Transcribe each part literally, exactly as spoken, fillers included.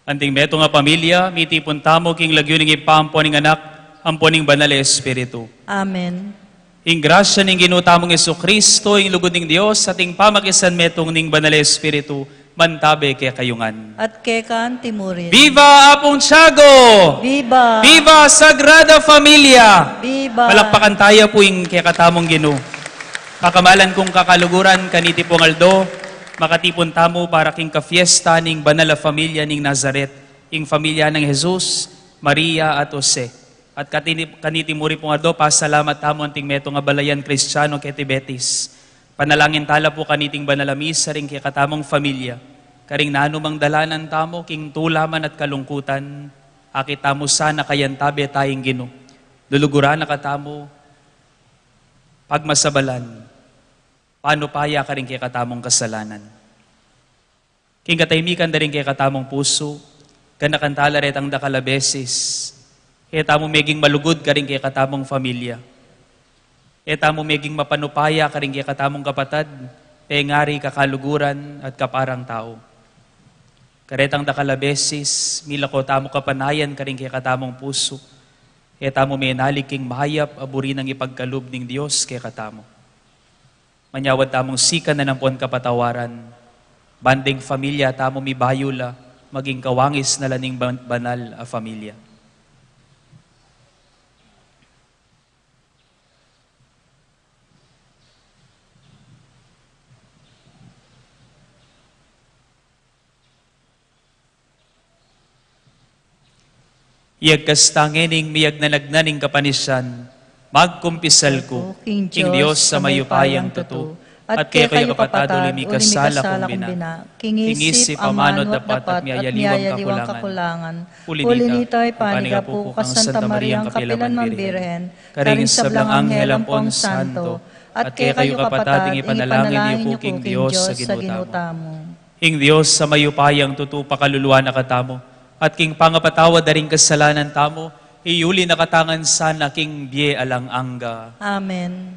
Anting metung a pamilya, mitipun tamu king lagyu ning Ibpa, ampo ning Anak, ampo ning Banal a Espiritu. Amen. Ing grasya ning Ginu tamung Jesucristo, ing lugud ning Dios, at ing pamakisanmetung ning Banal a Espiritu, mantabe kekayu ngan. At keka antimurin. Viva Apung Tiago! Viva! Viva Sagrada Familia! Viva! Palakpakan taya pu ing kekatamung Ginu. Kakamalan kung kakaluguran, kaniti pung aldo, makatipun tamu para king kafiesta ning banal a familia ning Nazaret, ing familia nang Jesus, Maria, at Jose. At katini-, kaniti muri pung aldo, pasalamat tamu anting metung a balayan Kristiano keti Betis. Panalangin tala pu kaniting banal a misa ring kekatamung familia. Karing nanu mang dalanan tamu, king tulaman at kalungkutan, akit tamu sana kayantabe tayang Ginu. Luluguran na katamu, pagmasabalan, panupaya karing kekatamung kasalanan. King katahimikan da ring kekatamung pusu, ganakan tala retang dakal a beses, e tamu meging malugud karing kekatamung familia. E tamu meging mapanupaya karing kekatamung kapatad, pengari kakaluguran at kaparang tau. Karetang dakal a beses, milako tamu kapanayan karing kekatamung pusu. E tamu menalig king mayap a buri nang ipagkalub ning Dios kekatamu. Manyawad tamung sikanan ampon kapatawaran, ban deng familia tamu mibayu la, maging kawangis na la ning ban-, banal a familia. Iyagkas ta ngening miyagnanagnan ing kapanisyan, magkumpisal ku king Dios a mayupayang tutu, at kekayu kapatad, uli mikasala kung bina, king isip, amanu, at dapat, at miyayaliwang kakulangan. Uli nita, ipanigapu ku kang Santa Mariang kapilanman Birhen, karing sablang anghel ampong santo, at kekayu kapatad, ing ipanalangin yu ku king Dios a Ginu tamu. Ing Dios a mayupayang tutu pakaluluan na katamu, at king pangapatawad da ring kasalanan tamu, iyuli na katamu ngan sana king bie alang angga. Amen.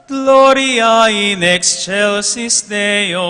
Gloria in excelsis Deo.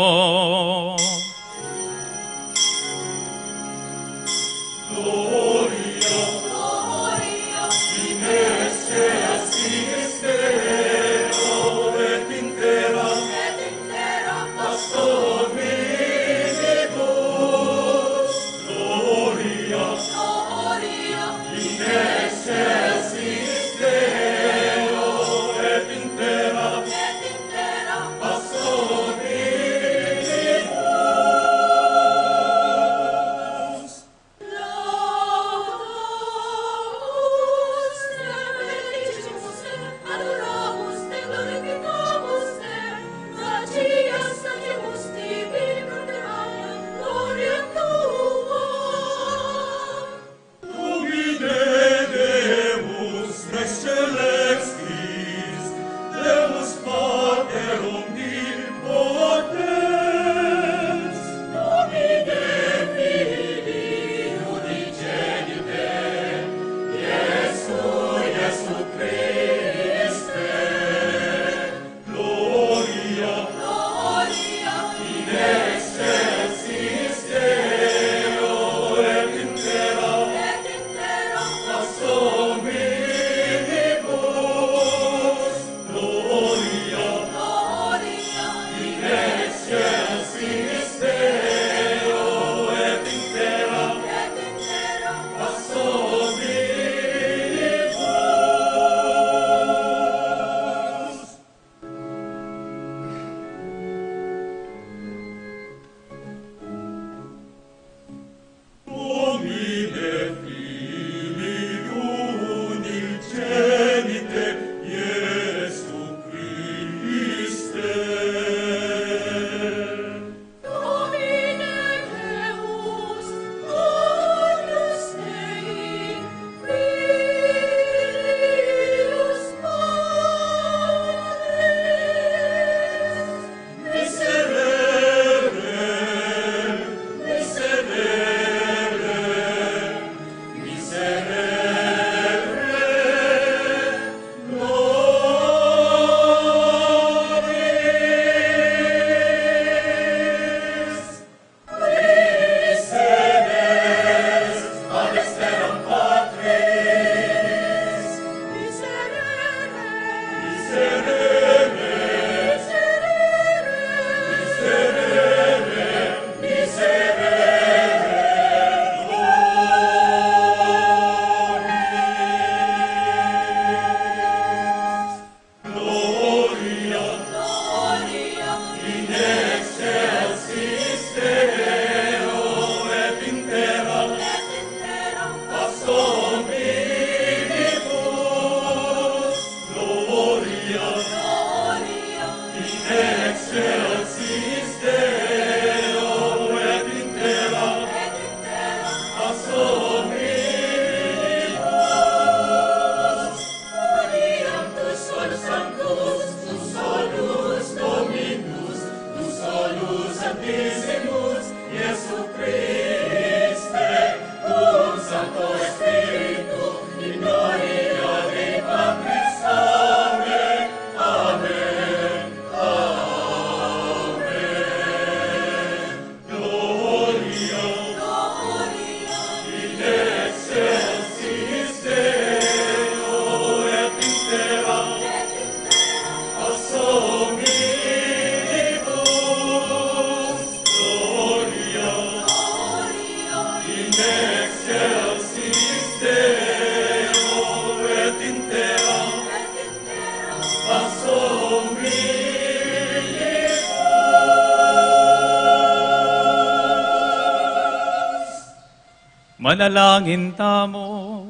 Manalangin tamu.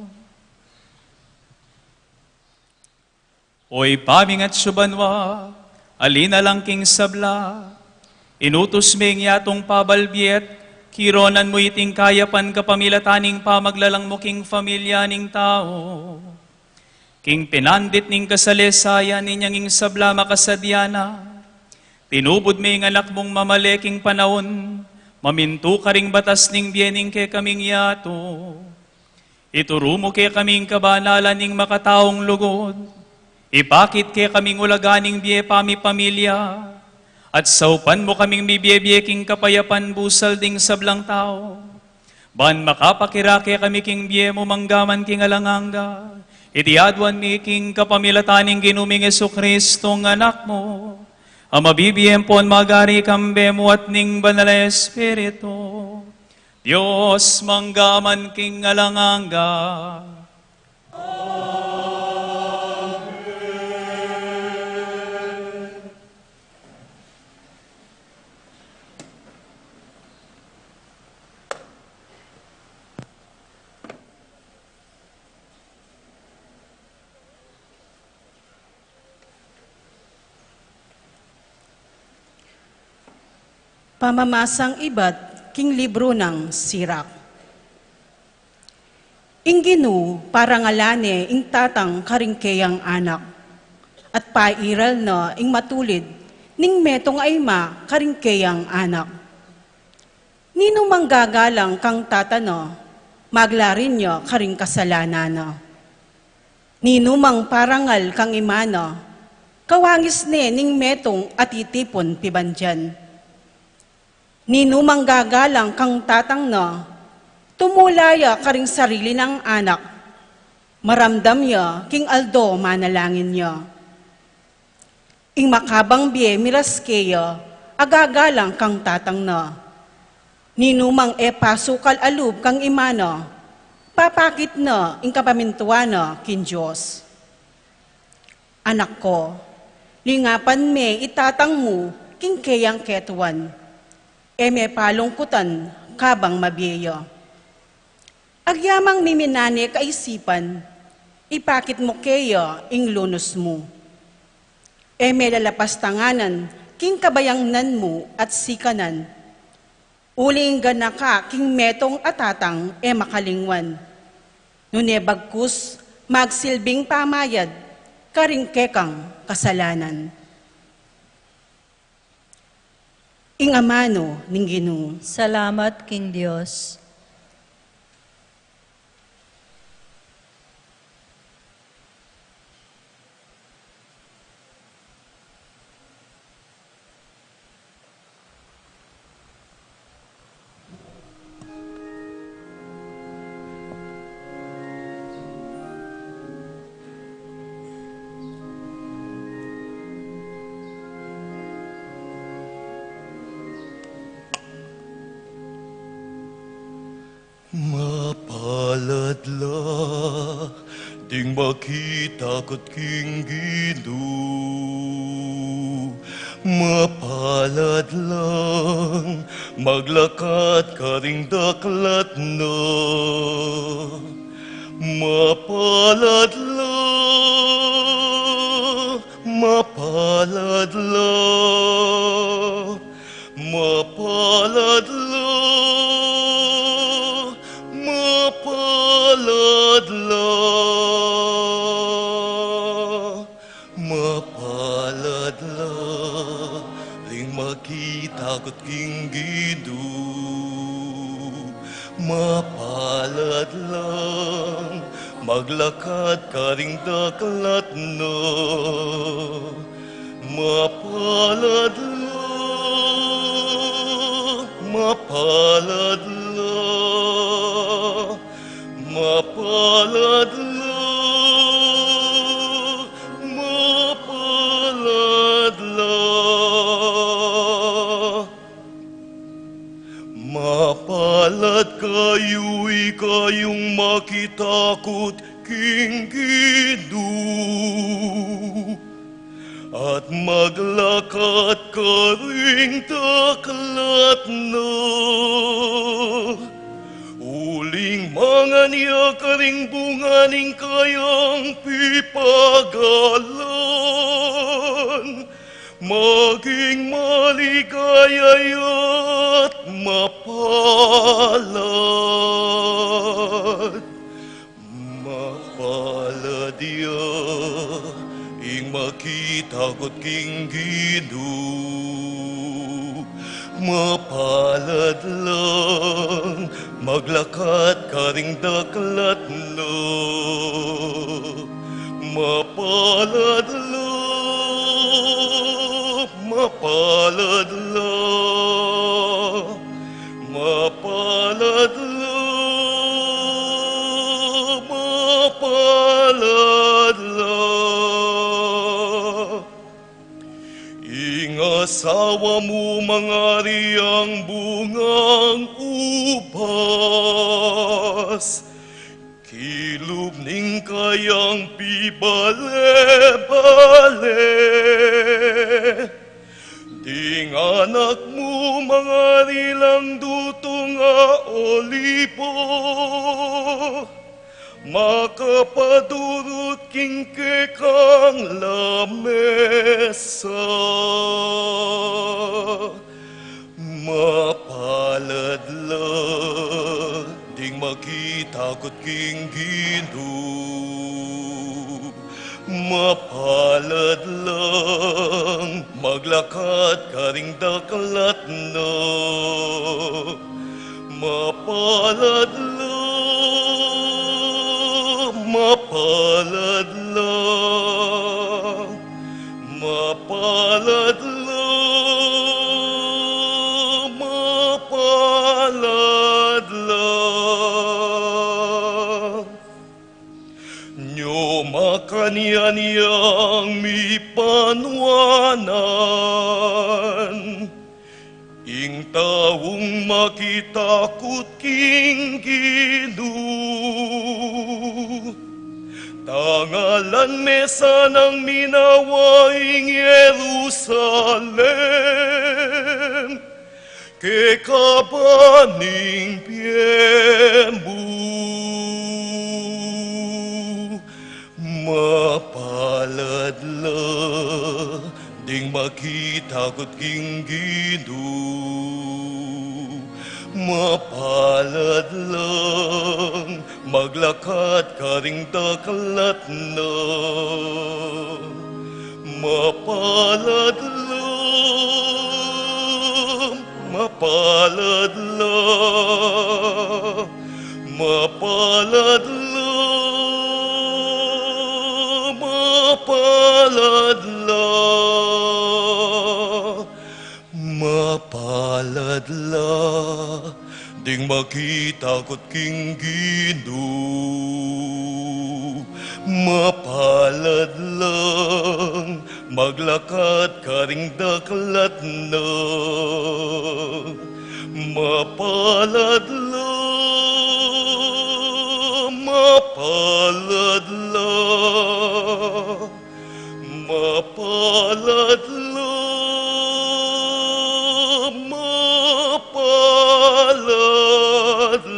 O Ibpa ming atsu banua, ali na lang king sabla, inutus me ing yatung pabalbiet, kironan mu iting kayapan kapamilatan ning pamaglalang mu king pamilya ning tau. King pinandit ning kasalesayan inyang ing sabla makasadya na, tinubud me ing anak mung mamale king panaun, mamintu karing batas ning bie ning kekaming yatu. Ituru mu kekami ing kabanalan ning makataung lugud, ipakit kekami ing ulaga ning bie pamipamilya, at saupan mu kaming mibie-bie king kapayapan busal ding sablang tau. Ban makapakirake kami king bie mu manggaman king alang angga. Iti aduan mi king kapamilatan ning Ginu ming Jesucristo, ing Anak mu, a mabibie ampon magari kambe mu at ning Banal a Espiritu, Dios manggaman king alang angga. Pamamasang ibat king libru nang Sirak. Ing Ginu parangalan ne ing tatang karing keyang anak, at pairal na ing matulid ning metung a ima karing keyang anak. Ninu mang gagalang kang tata na, maglarin ya karing kasalanan na. Ninu mang parangal kang ima na, kawangis ne ning metung a titipun pibandian. Ninu mang gagalang kang tatang na, tumula ya karing sarili nang anak, maramdam ya king aldo manalangin ya. Ing makabang bie miras keya a gagalang kang tatang na. Ninu mang e pasukal a lub kang ima na, papakit na ing kapamintuan na king Dios. Anak ko, lingapan me i tatang mu king keyang ketuan. E me palungkutan kabang mabie ya. Agyamang miminan ne kaisipan, ipakit mu keya ing lunus mu. E me lalapastanganan king kabayangnan mu at sikanan. Uling ganaka king metung a tatang e makalingwan. Nune bagkus magsilbing pamayad karing kekang kasalanan. Ing amanu ning Ginu. Salamat king Dios. Mapalad la ding makitakut king Ginu. Mapalad lang maglakad karing daklat na. Mapalad la, mapalad la, mapalad la, mapalad la. Mapalad la ring makitakut king Ginu. Mapalad lang maglakad karing daklat na. Mapalad la, mapalad la, mapalad la, mapalad la. Mapalad kayu, ikayung makitakut king Ginu, at maglakad karing daklat na, uling Mangan ya karing bunga ning kayang pipagalan, maging maligaya ya't mapalad. Mapalad ya ing makitakut king Ginu. Mapalad lang maglakat karing daklat na. Mapalad lang, mapalad lang, mapalad lang, mapalad lang. Ing asawa mu mangari yang bungang ubas, kilub ning kayang pibale-bale. Ding anak mu mangari lang dutung a olibo, makapadurut king kekang lamesa. Mapalad la ding makitakut king Ginu. Mapalad lang maglakat karing daklat na. Mapalad la, mapalad la, mapalad la, mapalad la. Nyo makanyan yang mipanuanan, ing taung makitakut king Ginu. Tangalan me sanang minawa ing Jerusalem kekaba ning bie mu. Mapalad la ding makitakut king Ginu. Mapalad lang maglakat karing daklat na. Mapalad la, mapalad la, mapalad la, mapalad la. Mapalad la ding makitakut king Ginu. Mapalad lang maglakat karing daklat na. Mapalad la, mapalad la, mapalad la, mapalad la.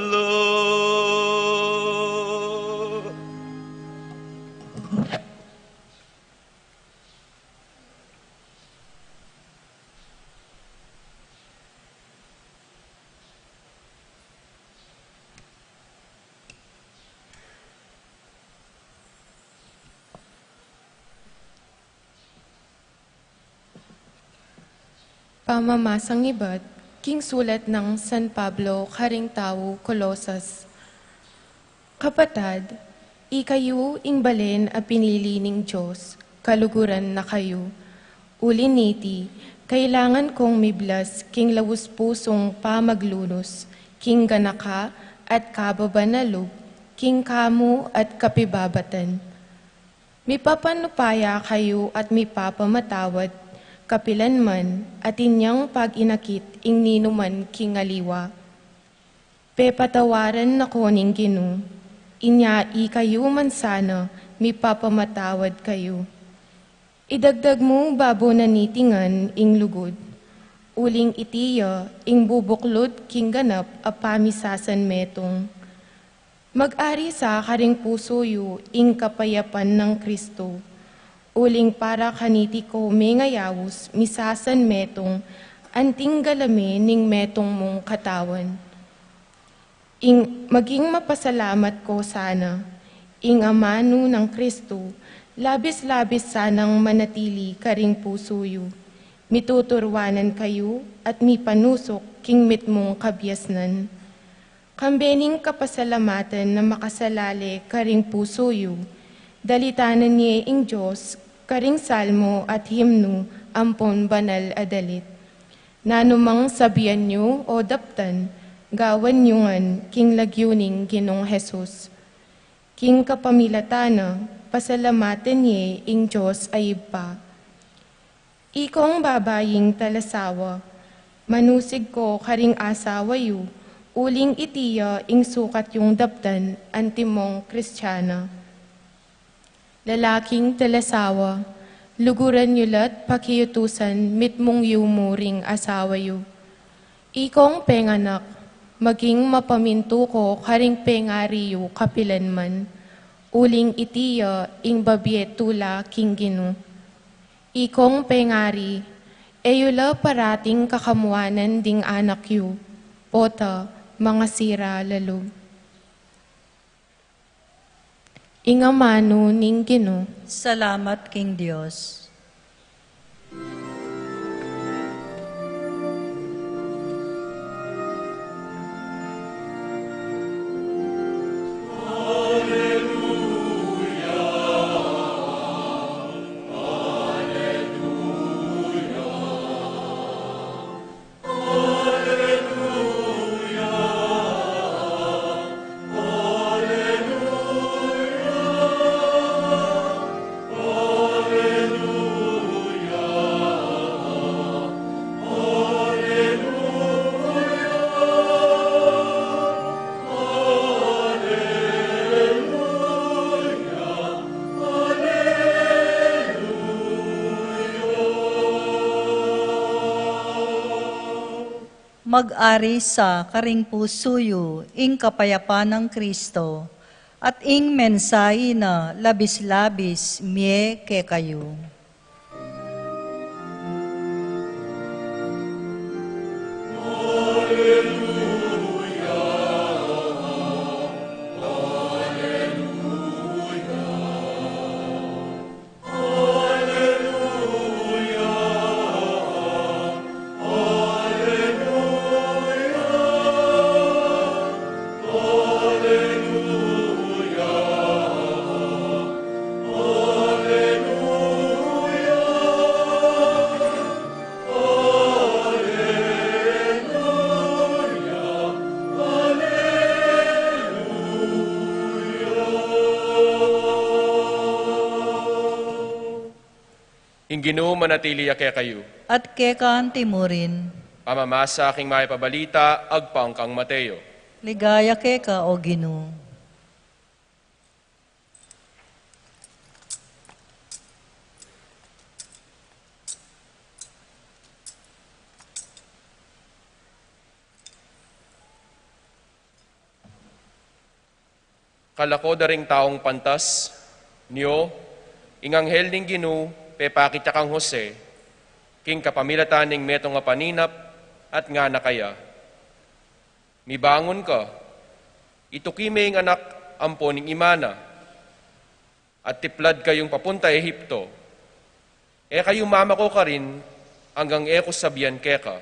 Pamamasang ibat king sulat nang San Pablo karing tau Colosas. Kapatad, ikayu ing balen a pinili ning Dios, kaluguran na kayu. Uli niti, kailangan kong miblas king laus pusung pamaglunus king ganaka at kababan a lub, king kamu at kapibabatan. Mipapanupaya kayu at mipapamatawad kapilan man atin yang pag-inakit ing ninuman king aliwa. Pepatawaran na ko ning Ginu, inya ikayu man sana mipapamatawad kayu. Idagdag mu babo na niti ngan ing lugud, uling iti ya ing bubuklud king ganap a pamisasanmetung. Mag-ari sa karing pusu yu ing kapayapan nang Kristo, uling para kaniti ko mengayaus misasan metung anting galame ning metung mung katawan. Ing maging mapasalamat ko sana, ing amanu nang Kristo, labis-labis sanang manatili karing pusu yu, mituturwanan kayu at mipanusuk king mitmung kabiasnan. Kambe ning kapasalamatan na makasalale karing pusu yu, dalitanan ye ing Dios karing salmo at himnu ampon banal a dalit. Nanumang sabian yu o daptan, gawan yu ngan king lagyu ning Ginung Jesus. King kapamilatan na, pasalamatan ye ing Dios a Ibpa. Ikong babaying talasawa, manusig ko karing asawa yu, uling iti ya ing sukat yung daptan antimong Kristiana. Lalaking talasawa, luguran yu la't pakiutusan mitmung yumu ring asawa yu. Ikong penganak, maging mapamintu ko karing pengari yu kapilan man, uling iti ya ing babie tula king Ginu. Ikong pengari, e yu la parating kakamuanan ding anak yu, pota mangasira la lub. Ing amanu ning Ginu. Salamat king Dios. Mag-ari sa karing pusu yu ing kapayapan nang Kristo, at ing mensahe na labis-labis mie kekayu. Ing Ginu manatili ya kekayu. At keka antimurin. Pamamasa king Mayap a Balita agpang kang Mateo. Ligaya keka, o Ginu. Kalako da ring taung pantas, nio, ing anghel ning Ginu pepakit ya kang Jose, king kapamilatan ning metung a paninap, at ngana kaya, "Mibangun ka, ituki me ing anak ampo ning ima na, at tiplad kayung papunta Ehipto. E kayu mamako karin anggang e ku sabian keka.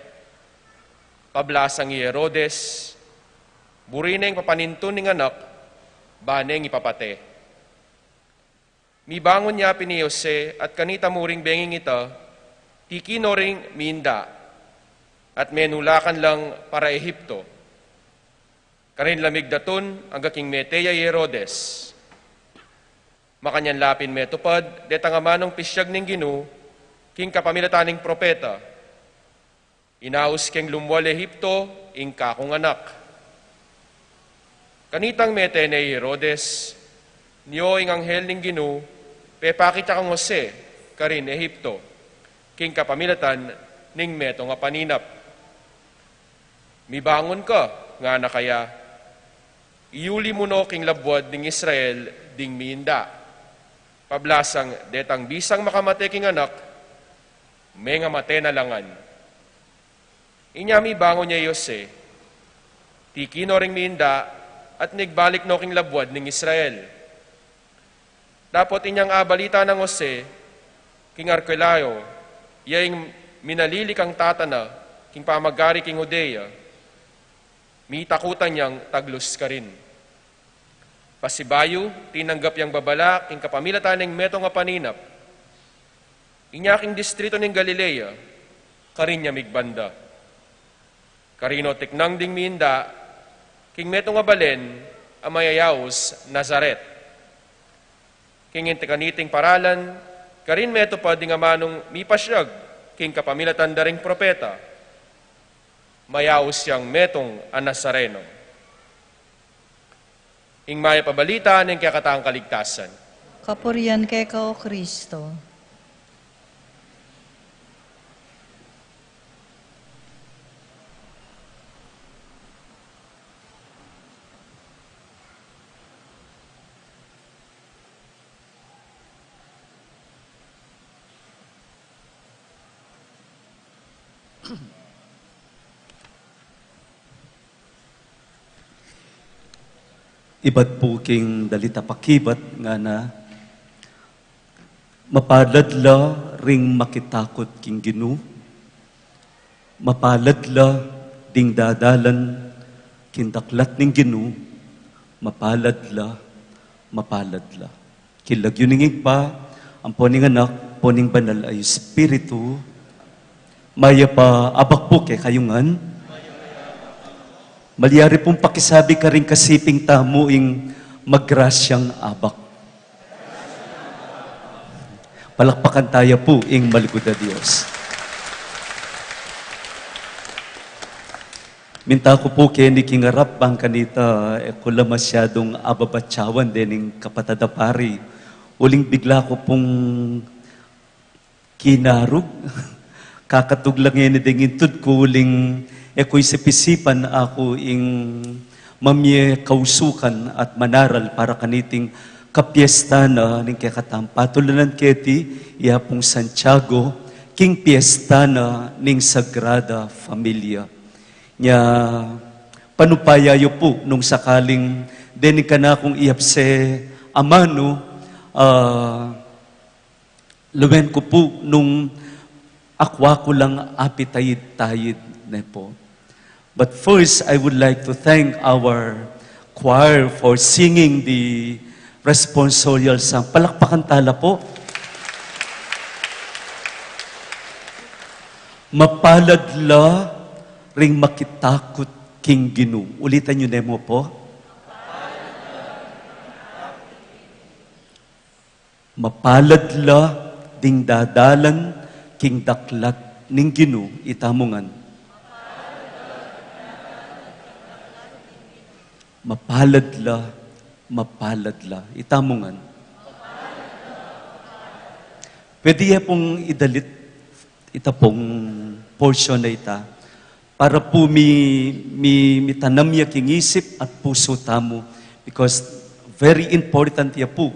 Pablasang i Herodes, buri neng papanintun ing anak, ba neng ipapate." Mibangun ya pin i Jose at kanita mu ring benging ita, tiki no ring minda, at menulakan lang para Ehipto. Karin la migdatun angga king mete ya i Herodes. Makanyan la pin metupad detang amanung pisyag ning Ginu king kapamilatan ning propeta, "Inaus keng lumual Ehipto ing kakung anak." Kanitang mete ne i Herodes, nio, ing anghel ning Ginu pepakit ya kang Jose karin Ehipto, king kapamilatan ning metung a paninap. "Mibangun ka," ngana kaya, Iyuli mu no king labuad ning Israel ding minda, pablasang detang bisang makamate king anak, mengamate na la ngan. Inya mibangun ya i Jose, tiki no ring minda, at nigbalik no king labuad ning Israel. Dapot inyang abalita nang Jose king Arquelao, ya ing minalili kang tata na king pamagari king Judea, mitakutan yang taglus karin. Pasibayu, tinanggap yang babala king kapamilatan ning metung a paninap. Inya king distritu ning Galilea, karin ya migbanda. Karin no tiknang ding minda king metung a balen a mayayaus Nazaret. King inti kaniting paralan, karin metupad ding amanung mipasyag king kapamilatan da ring propeta, mayaus yang metung a Nazareno. Ing mayap a balita ning kekatang kaligtasan. Kapurian keka, O Kristo. Ibat pu king dalit a pakibat ngana, mapalad la ring makitakut king Ginu, mapalad la ding dadalan king daklat ning Ginu, mapalad la, mapalad la. King lagyu ning Ibpa, ampo ning Anak, ampo ning Banal a Espiritu. Mayap a abak pu kekayu ngan. Malyari pung pakisabi karing kasiping tamu ing magrasyang abak. Palakpakan taya pu ing malugud a Dios. Minta ku pu keni king arap bang kanita e ku la masyadung ababatyawan dening kapatad a pari. Uling bigla ku pung kinarug. Kakatug la ngeni deng intud ku uling e ku isip-isipan aku ing mamye kausukan at manaral para kaniting kapiesta na ning kekatang patulunan keti, iya pung Santiago, king piesta na ning Sagrada Familia. Nya, panupaya yu pu nung sakaling dening kanakung iyapse amanu, ah, lawen ku pu nung akwa ku lang apitayid-tayid ne pu. But first, I would like to thank our choir for singing the responsorial song. Palakpakan tala pu. Mapalad la ring makitakut king Ginu. Ulitan yu ne mu pu. Mapalad la ding dadalan king daklat ning Ginu. Itamu ngan. Mapalad la, mapalad la. Itamu ngan. Pwede ya pung idalit ita pung portion a ita para pu mi, mi, mitanam ya king isip at pusu tamu, because very important ya pu.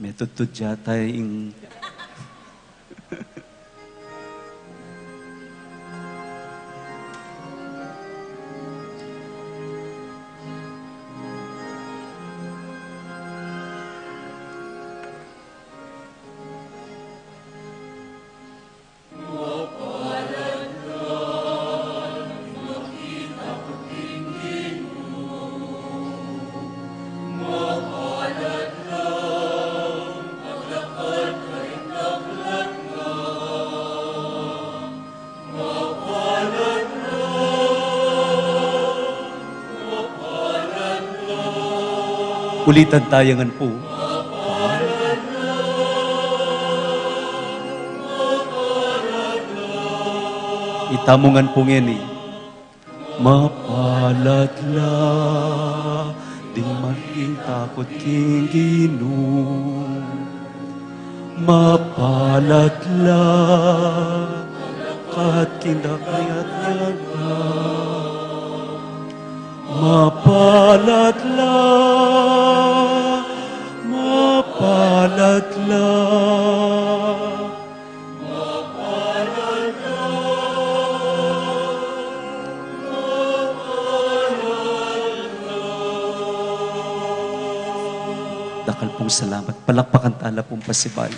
Metudtud yata ing Ulitan taya ngan pu. Itamu ngan pu ngeni. Mapalad la ding makitakut king Ginu. Mapalad la kat king daklat ning anak. Mapalad la, mapalad la. Dakal pung salamat. Palakpakan tala pung pasibayu.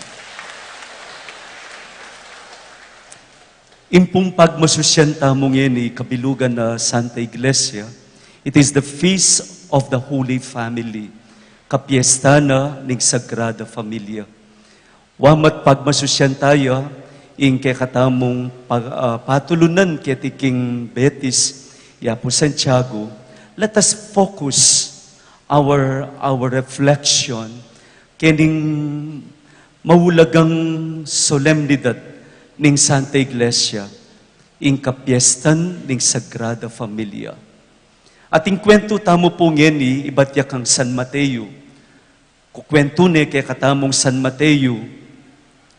Ing pung pagmasusyan tamu ngeni kabilugan na Santa Iglesia, it is the Feast of the Holy Family, kapiesta na ning Sagrada Familia. Wamat pagmasusyan taya ing kekatamung pa-, ah, patulunan keti king Betis, i Apu Santiago, let us focus our, our reflection kening maulagang solemnidad ning Santa Iglesia, ing kapiestan ning Sagrada Familia. At ing kwentu tamu pu ngeni, ibat ya kang San Mateo. Kukwentu ne kekatamung San Mateo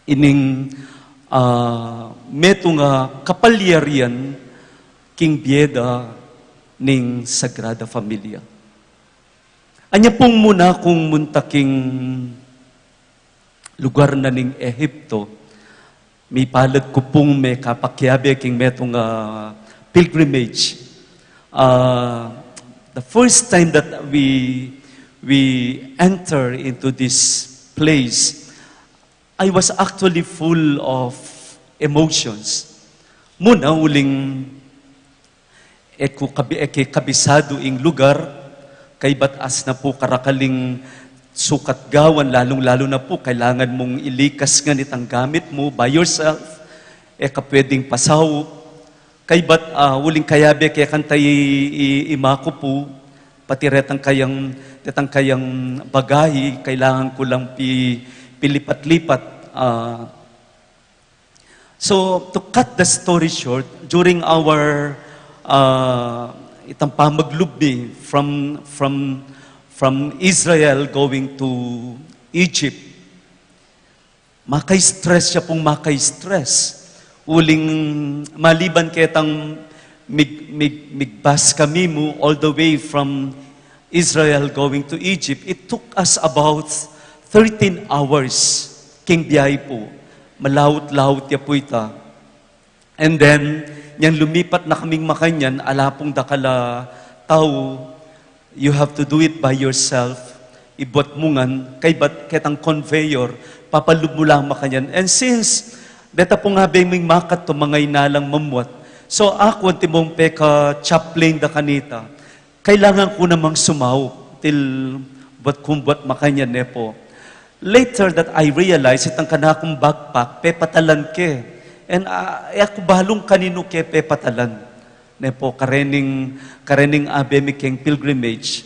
ining, ah, metung a kapalyarian king bie da ning Sagrada Familia. Anya pung muna kung munta king lugar na ning Ehipto, mipalad ku pung mekapakiabe king metung a pilgrimage. Ah, the first time that we, we enter into this place, I was actually full of emotions. Muna, uling e ku kabi-, e ke kabisadu ing lugar, kaybat asna pu karakal ing sukat gawan, lalung-lalu na pu, kailangan mung ilikas ngan itang gamit mu by yourself, e ka pwedeng pasaup, kaybat, ah, uling kayabe ke kanta i, i, ima ku pu, pati retang kayang, detang kayang bagahe, kailangan ku lang pi-, pilipat-lipat, ah, So, to cut the story short, during our, uh, itang pamaglub mi from, from, from Israel going to Egypt, maka-stress ya pung maka-stress. Uling maliban ketang mig-, mig-, mig-bus kami mu all the way from Israel going to Egypt, it took us about thirteen hours king biyahe pu. Malaut-laut ya pu ita. And then, nyang lumipat na kaming makanyan, ala pung dakal a tau, you have to do it by yourself. Ibuat mu ngan, kaybat ketang conveyor, papalub mu lang makanyan. And since, deta pung abe ming makat to, mangayna lang mamuat. So, aku, antimong peka-chaplain da kanita, kailangan ku namang sumaup til buat kung buat makanyan, ne pu. Later that I realized, itang kanakung backpack, pepatalan ke. And, ah, e ku balung kaninu ke pepatalan, ne pu, karening, karening abe mi keng pilgrimage.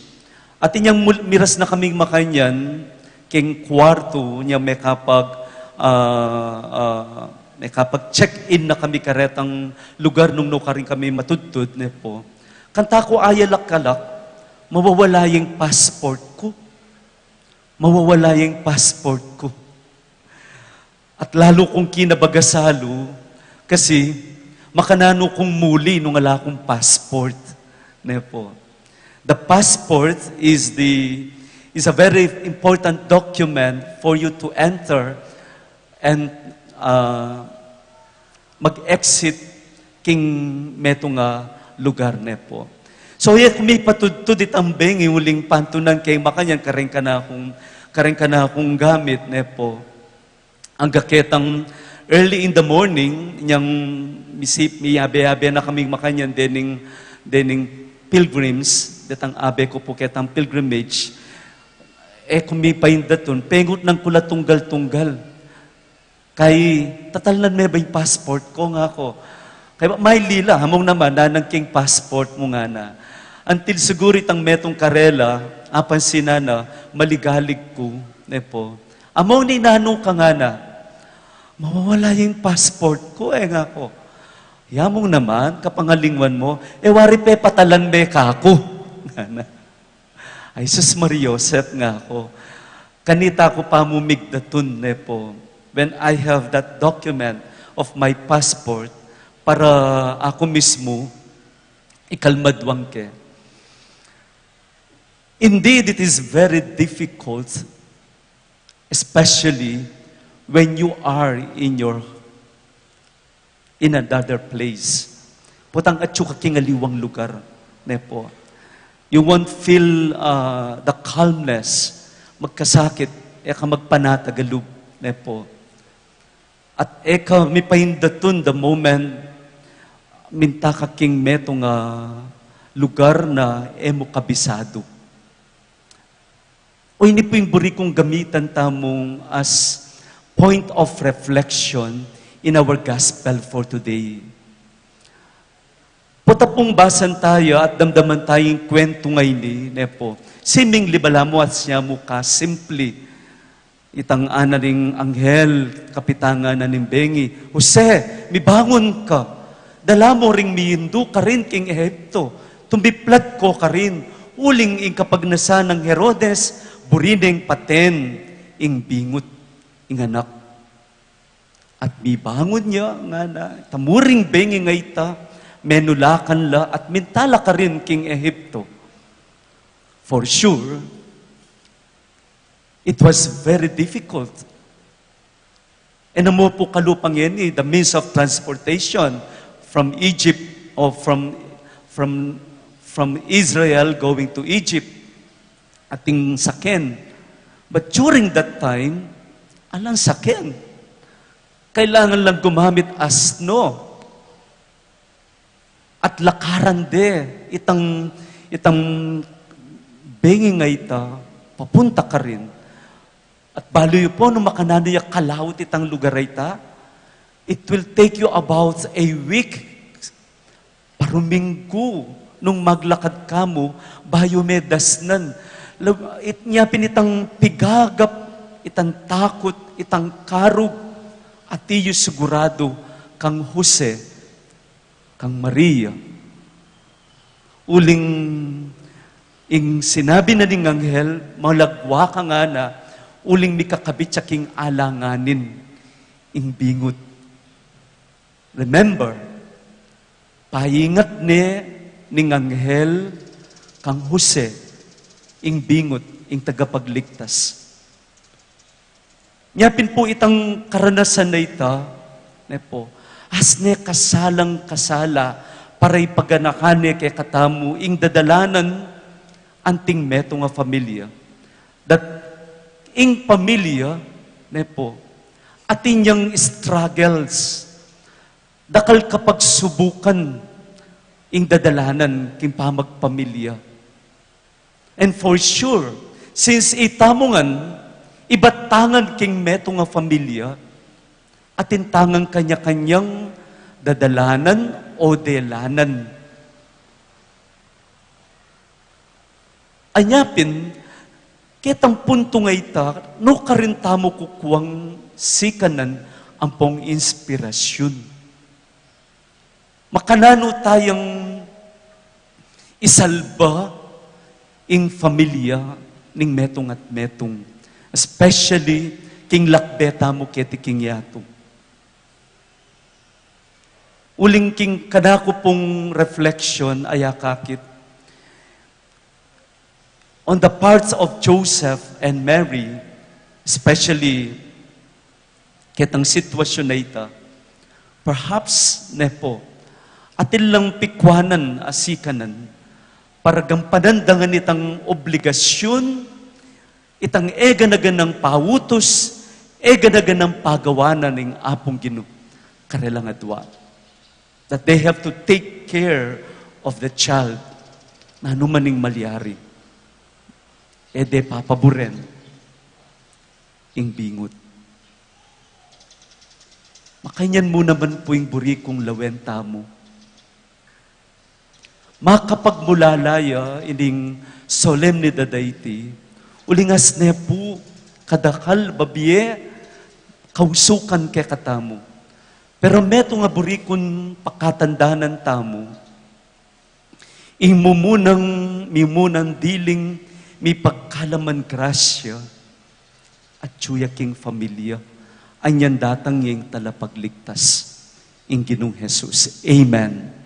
At inyang mul-, miras na kaming makanyan, keng kuartu, inyang mekapag, ah, ah, mekapag-check-in na kami karetang lugar nung nukarin kami matudtud, ne pu. Kanta ku ayalak-alak, mawawala ya ing passport ku. Mawawala ya ing passport ku. At lalu kung kinabaga salu, kasi makananu kung muli nung ala kung passport, ne pu. The passport is the, is a very important document for you to enter and, ah, mag-exit king metung a lugar, ne pu. So, e ku mi patudtud itang bengi uling pantunan ke makanyan kareng kanakung, kareng kanakung gamit, ne pu. Angga ketang early in the morning, inyang misip, miyabe-yabe na kaming makanyan dening, dening pilgrims, detang abe ku pu ketang pilgrimage. E ku mi paindatun, pengut nang ku la tunggal-tunggal. Kay, tatalnan me ba ing passport ku, ngaku. Kay, mailila, among naman, nanang king passport mu, ngana. Until siguru itang metung karela, apansinan na, maligalig ku, ne pu. Among, ninanu ka, ngana. Mawawala ya ing passport ku, e, ngaku. Ya mung naman, kapangalingwan mu, e wari pepatalan me kaku, ngana. Ay, sus Maria Josep, ngaku. Kanita ku pa mu migdatun, ne pu. When I have that document of my passport, para aku mismu, ikalmaduang ke. Indeed, it is very difficult, especially when you are in your, in another place. Potang atyu ka king aliwang lugar, ne po. You won't feel, uh, the calmness. Magkasakit, e ka magpanatag a lub, ne po. At e ka mipaindatun the moment minta ka king metung a lugar na e mu kabisadu. O, ini pu ing buri kung gamitan tamu as point of reflection in our gospel for today. Pota pung basan taya at damdaman taya ing kwentu ngeni, ne po. Siming libala mu at siya mu ka simple. Itang ana ning anghel, kapitangan na ning bengi, "Jose, mibangun ka. Dala mu ring miindu karin king Ehipto. Tumiplad ko karin. Uling ing kapagnasan nang Herodes, buri neng paten ing bingut, ing anak." At mibangun ya, ngana, "Ita mu ring bengi nga ita, menulakan la at minta la karin king Ehipto." For sure, it was very difficult. E na mu pu kalupa ngeni, the means of transportation from Egypt or from, from, from Israel going to Egypt, atin sakyan. But during that time, alang sakyan. Kailangan lang gumamit asno. At lakaran de itang, itang bengi nga ita, papunta karin. At balu yu pu nung makananu ya kalaut itang lugar a ita, it will take you about a week, paruminggu, nung maglakad ka mu, bayu me dasnan. Lab-, it-, nya pin itang pigagap, itang takut, itang karug, atiu siguradu kang Jose, kang Maria. Uling ing sinabi na ning anghel, "Malagwa ka," ngana, "uling mikakabit ya king alanganin ing bingut." Remember, paingat ne ning anghel kang Jose ing bingut, ing tagapagligtas. Nya pin pu itang karanasan a ita, ne pu, asne kasalang-kasala para ipaganakan ne kekatamu ing dadalanan anting metung a familia. That ing pamilya, ne pu, atin yang struggles, dakal kapagsubukan ing dadalanan king pamagpamilya. And for sure, since itamu ngan, ibat ta ngan king metung a familia, atin ta ngan kanya-kanyang dadalanan o delanan. Anya pin, ketang puntu nga ita, nukarin tamu kukuang sikanan ampong inspirasyun. Makananu tayang isalba ing familia ning metung at metung, especially king lakbe tamu keti king yatu. Uling king kanaku pung reflection, aya kakit, on the parts of Joseph and Mary, especially ketang sitwasyun a ita, perhaps, ne pu, atin lang pikuanan a sikanan para gampanan da ngan itang obligasyun, itang e gana-ganang pautus, e gana-ganang pagawa na ning Apung Ginu karelang adua. That they have to take care of the child. Nanu man ing malyari, e de papaburen ing bingut. Makanyan mu naman pu ing buri kung lawen tamu. Makapagmulala ya ining solemnidad a iti, uling asne pu kadakal, babie kausukan kekatamu. Pero metung a buri kung pakatandanan tamu, ing mumunang, mimunang diling mipagkalaman grasya, atyu ya king familia, anyan datang ya ing talapagligtas, ing Ginung Jesus. Amen.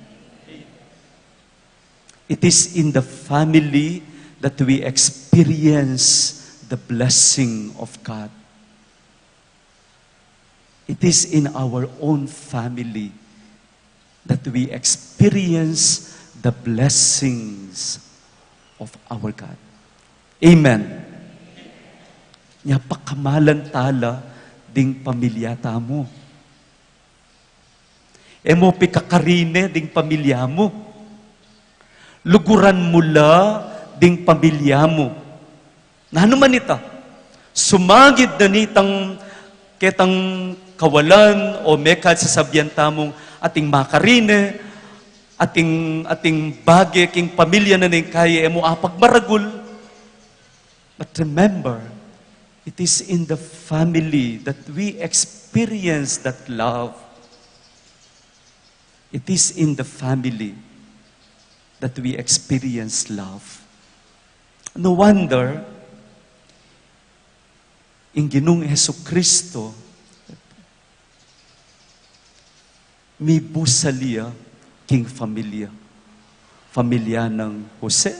It is in the family that we experience the blessing of God. It is in our own family that we experience the blessings of our God. Amen. Nya pakamalan tala ding pamilya tamu. E mu pikakarine ding pamilya mu. Luguran mu la ding pamilya mu. Nanu man ita, sumagid na nitang ketang kawalan o mekad sasabian tamung ating makarine, ating, ating bage king pamilya na ning kaya e mu apagmaragul. But remember, it is in the family that we experience that love. It is in the family that we experience love. No wonder, ing Ginung Jesucristo, mibusal ya king familia. Familia nang Jose,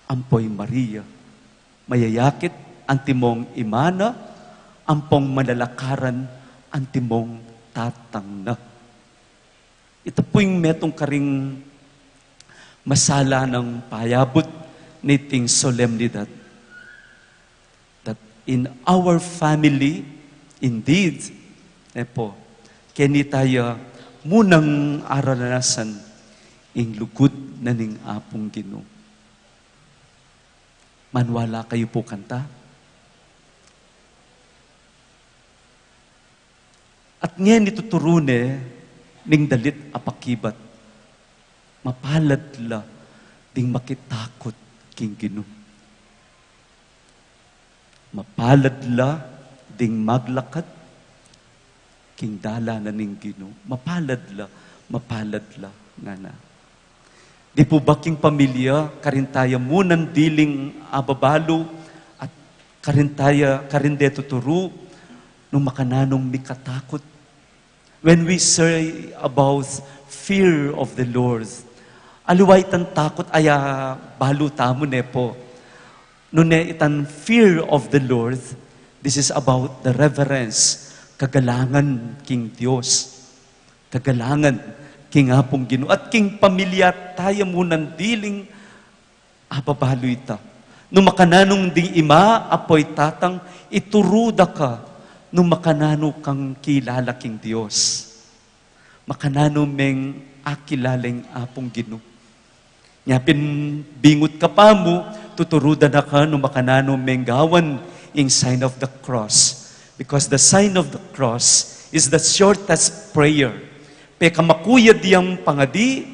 ampo i Maria. Mayayakit antimong ima na, ampong malalakaran antimong tatang na. Ita pu ing metung karing masalanang payabut niting solemnidad. That in our family, indeed, e pu, keni taya munang aranasan ing lugud na ning Apung Ginu. Maniwala kayu pu kanta? At ngeni tuturu ne ning dalit a pakibat, mapalad la ding makitakut king Ginu. Mapalad la ding maglakad king dalan na ning Ginu. Mapalad la, mapalad la, ngana. Di pu ba king pamilya, karin taya munang diling ababalu, at karin taya, karin de tuturu, nung makananung mikatakut. When we say about fear of the Lord, aliwa itang takut aya balu tamu ne pu. Nune itang fear of the Lord, this is about the reverence, kagalangan king Dios, kagalangan king Apung Ginu, at king pamilya taya munang diling ababalu ita. Nung makananung ding ima, apu, tatang, ituru da ka, nung makananu kang kilala king Dios. Makananu meng akilala ing Apung Ginu. Nya pin bingut ka pa mu, tuturu da na ka nung makananu meng gawan ing sign of the cross. Because the sign of the cross is the shortest prayer. Pekamakuya diyang pangadi,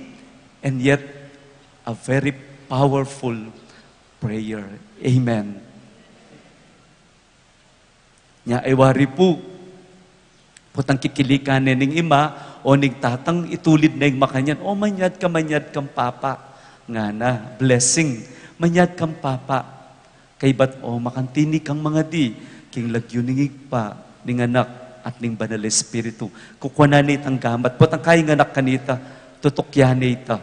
and yet a very powerful prayer. Amen. Nya e wari pu, potang kikilikan ne ning ima o ning tatang, itulid ne ing makanyan, "O, manyad ka, manyad kang papa." Ngana, blessing, "Manyad kang papa." Kaybat, "O, makantini kang mangadi king lagyu ning Ibpa, ning Anak, at ning Banal Espiritu." Kukuanan ne itang gamat. Potang kainganak kanita, tutukyan ne ita.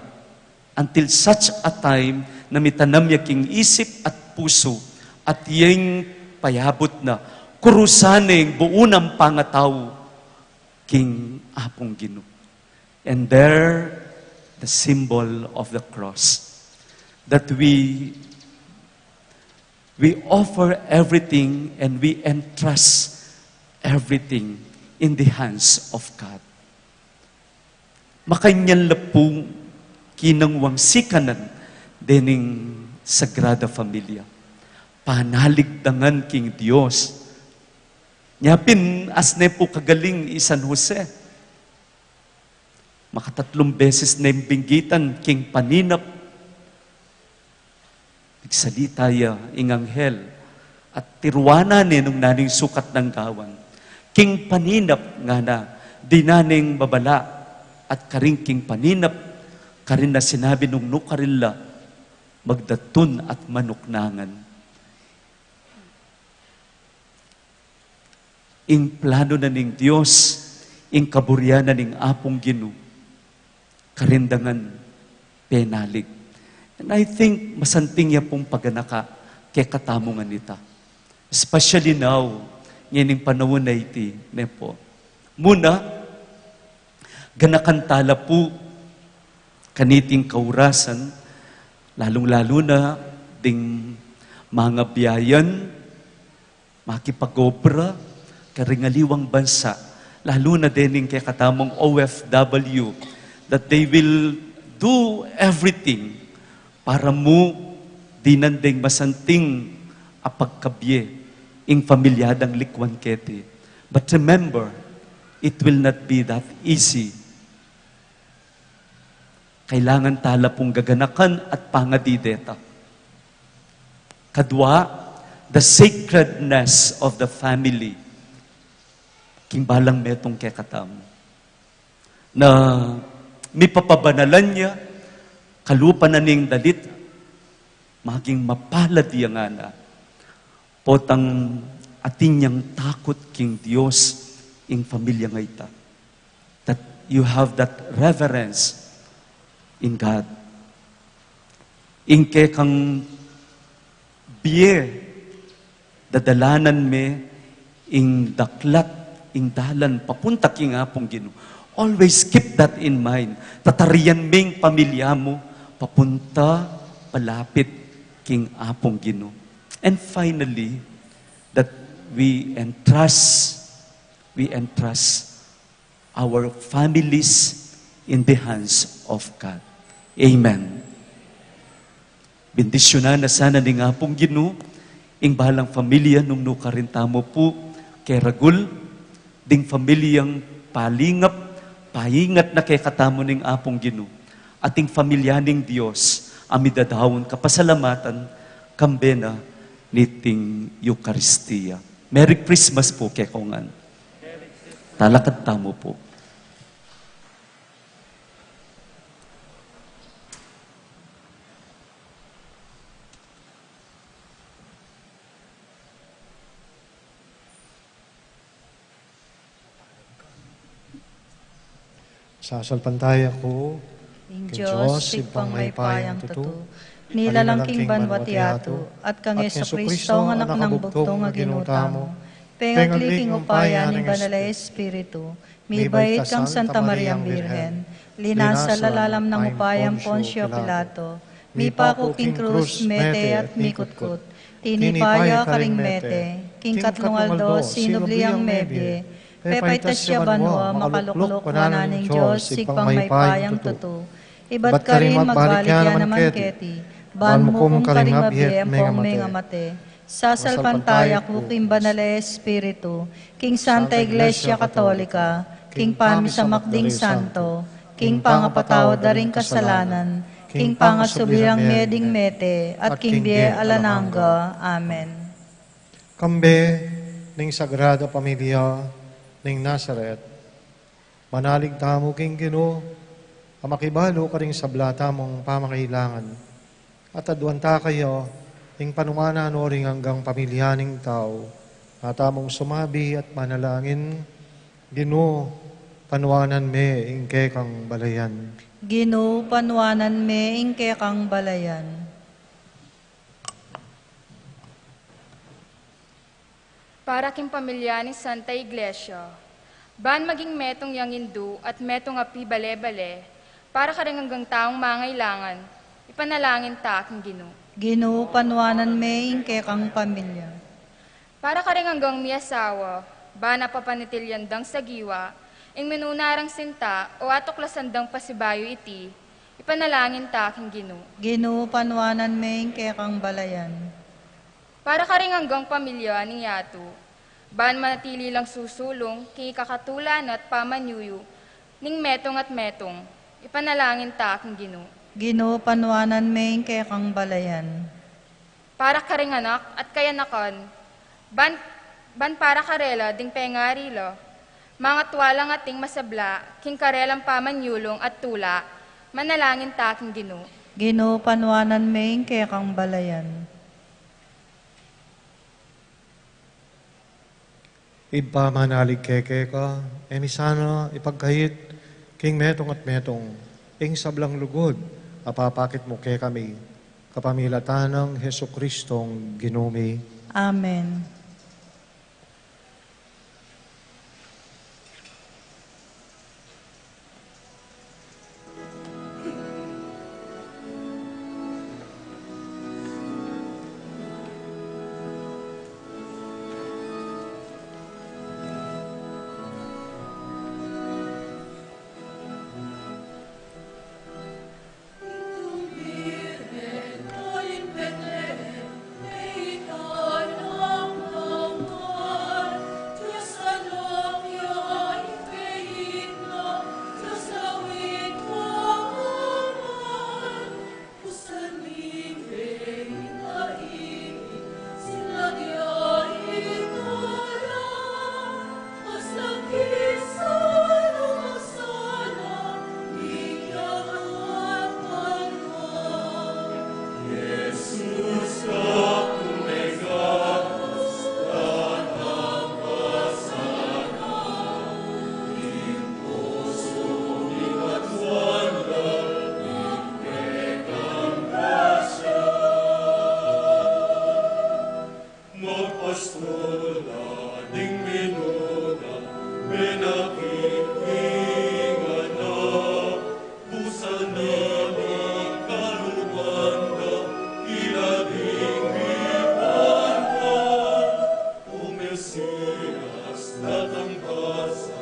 Until such a time na mitanam ya king isip at pusu, at iyeng payabut na, kurusan ne ing buung pangatau king Apung Ginu. And there, the symbol of the cross, that we, we offer everything and we entrust everything in the hands of God. Makanyan la pu kinang wang sikanan dening Sagrada Familia. Panalig da ngan king Dios. Nya pin, as ne pu kagaling i San Jose. Makatatlung beses neng binggitan king paninap. Nagsalita ya ing anghel, at tiruan na ne nung nanu ing sukat nang gawan. King paninap, ngana, dinan neng babala, at karin king paninap, karin na sinabi nung nukarin la magdatun at manuknangan. Ing plano na ning Dios, ing kaburian na ning Apung Ginu, karin da ngan penalig. And I think masanting ya pung paganaka kekatamu ngan ita. Especially now, ngening panaun a iti, ne pu. Muna, ganakan tala pu kaniting kaurasan, lalung-lalu na ding mangabiayan, makipag-obra karing aliwang bansa, lalu na dening kekatamung O F W, that they will do everything para mu dinan deng masanting a pagkabie ing pamilya dang likwan keti. But remember, it will not be that easy. Kailangan tala pung gaganakan at pangadideta. Kadua, the sacredness of the family. King balang metung kekatamu na mipapabanalan ya, kalupa na ning dalit, maging mapalad ya ngana. Potang atin yang takut king Dios ing pamilya nga ita. That you have that reverence in God. Ing kekang bie, dadalanan me ing daklat, ing dalan papunta king Apung Ginu. Always keep that in mind. Tatarian me ing pamilya mu papunta palapit king Apung Ginu. And finally, that we entrust, we entrust our families in the hands of God. Amen. Bendisyunan na sana ning Apung Ginu ing balang pamilya nung nukarin tamu pu keragul, ding pamilyang palingap, paingat na kekatamu ning Apung Ginu, at ing pamilya ning Dios a midadaun kapasalamatan kambe na niting Eukaristia. Merry Christmas pu kekongan. Talakad tamu pu. Sasalpantaya ku king Dios, Ibpang mayupayang tutu, nilalang king banwa't yatu, at kang Jesucristo a Anak nang bugtung a Ginu tamu, pengagli king upaya ning Banal a Espiritu, mibait kang Santa Mariang Birhen, linasa lalam ning upayang Poncio Pilato, mipaku king krus, mete at mikutkut, tinipa ya karing mete, king katlung aldo sinubli yang mebie, pepaitas ya banua, makalukluk wanan ning Dios Ibpang mayupayang tutu. Ibat karin magbalik ya naman keti, ban mukum karing mabie ampong mengamate. Sasalpantaya ku king Banal a Espiritu, king Santa Iglesia Katolika, king pamisamak ding santo, king pangapatawad da ring kasalanan, king pangasubli rang mie ding mete, at king bie alang angga. Amen. Kambe ning Sagrada Pamilya ning Nazaret, manalig tamu king Ginu a makibalu karing sabla tamung pamangailangan, at aduan ta kaya ing panuanan no ring anggang pamilya ning tau. Nga tamung sumabi at manalangin: Ginu, panuanan me ing kekang balayan. Ginu, panuanan me ing kekang balayan. Para king pamilya ning Santa Iglesia, ban maging metung yang indu at metung a pibale-bale, para karing anggang taung mangailangan, ipanalangin ta king Ginu. Ginu, panuanan me ing kekang pamilya. Para karing anggang miasawa, ban apapanitilyan dang sagiwa ing minuna rang sinta o atuklasan dang pasibayu iti, ipanalangin ta king Ginu. Ginu, panuanan me ing kekang balayan. Para karing anggang pamilya ning yatu, ban manatili lang susulung king ikakatula na at pamanyuyu ning metung at metung, ipanalangin ta king Ginu. Ginu, panuanan me ing kekang balayan. Para karing anak at kayanakan, ban, ban para karela ding pengari la, mangatua lang ating masabla king karelang pamanyulung at tula, manalangin ta king Ginu. Ginu, panuanan me ing kekang balayan. Ibpa, manalig kekeka, e mi sana ipagkait king metung at metung ing sablang lugud Mapapakit mu kekami kapamilatan nang Jesucristong Ginu mi. Amen. Magpastul la ding minunan, menakit king anak, busan na ning kaluban da, ila ding biban na. O Mesias, datang ka sa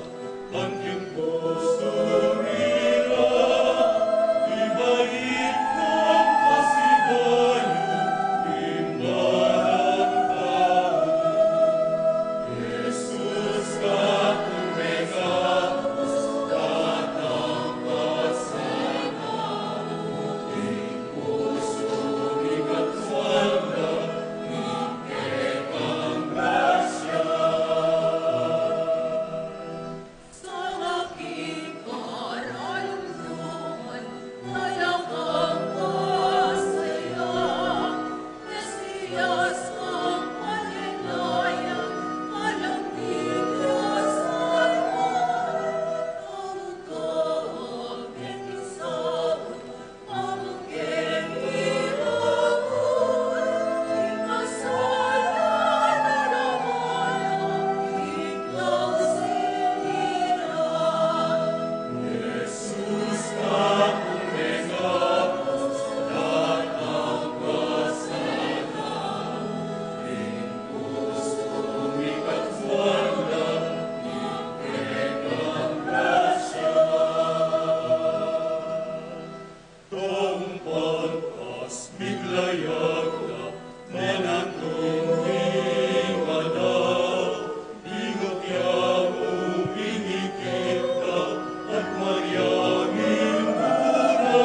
Taung pantas, miglayag la, manantung king anak, ing agyang mu minikit na, at Maria ing ina na.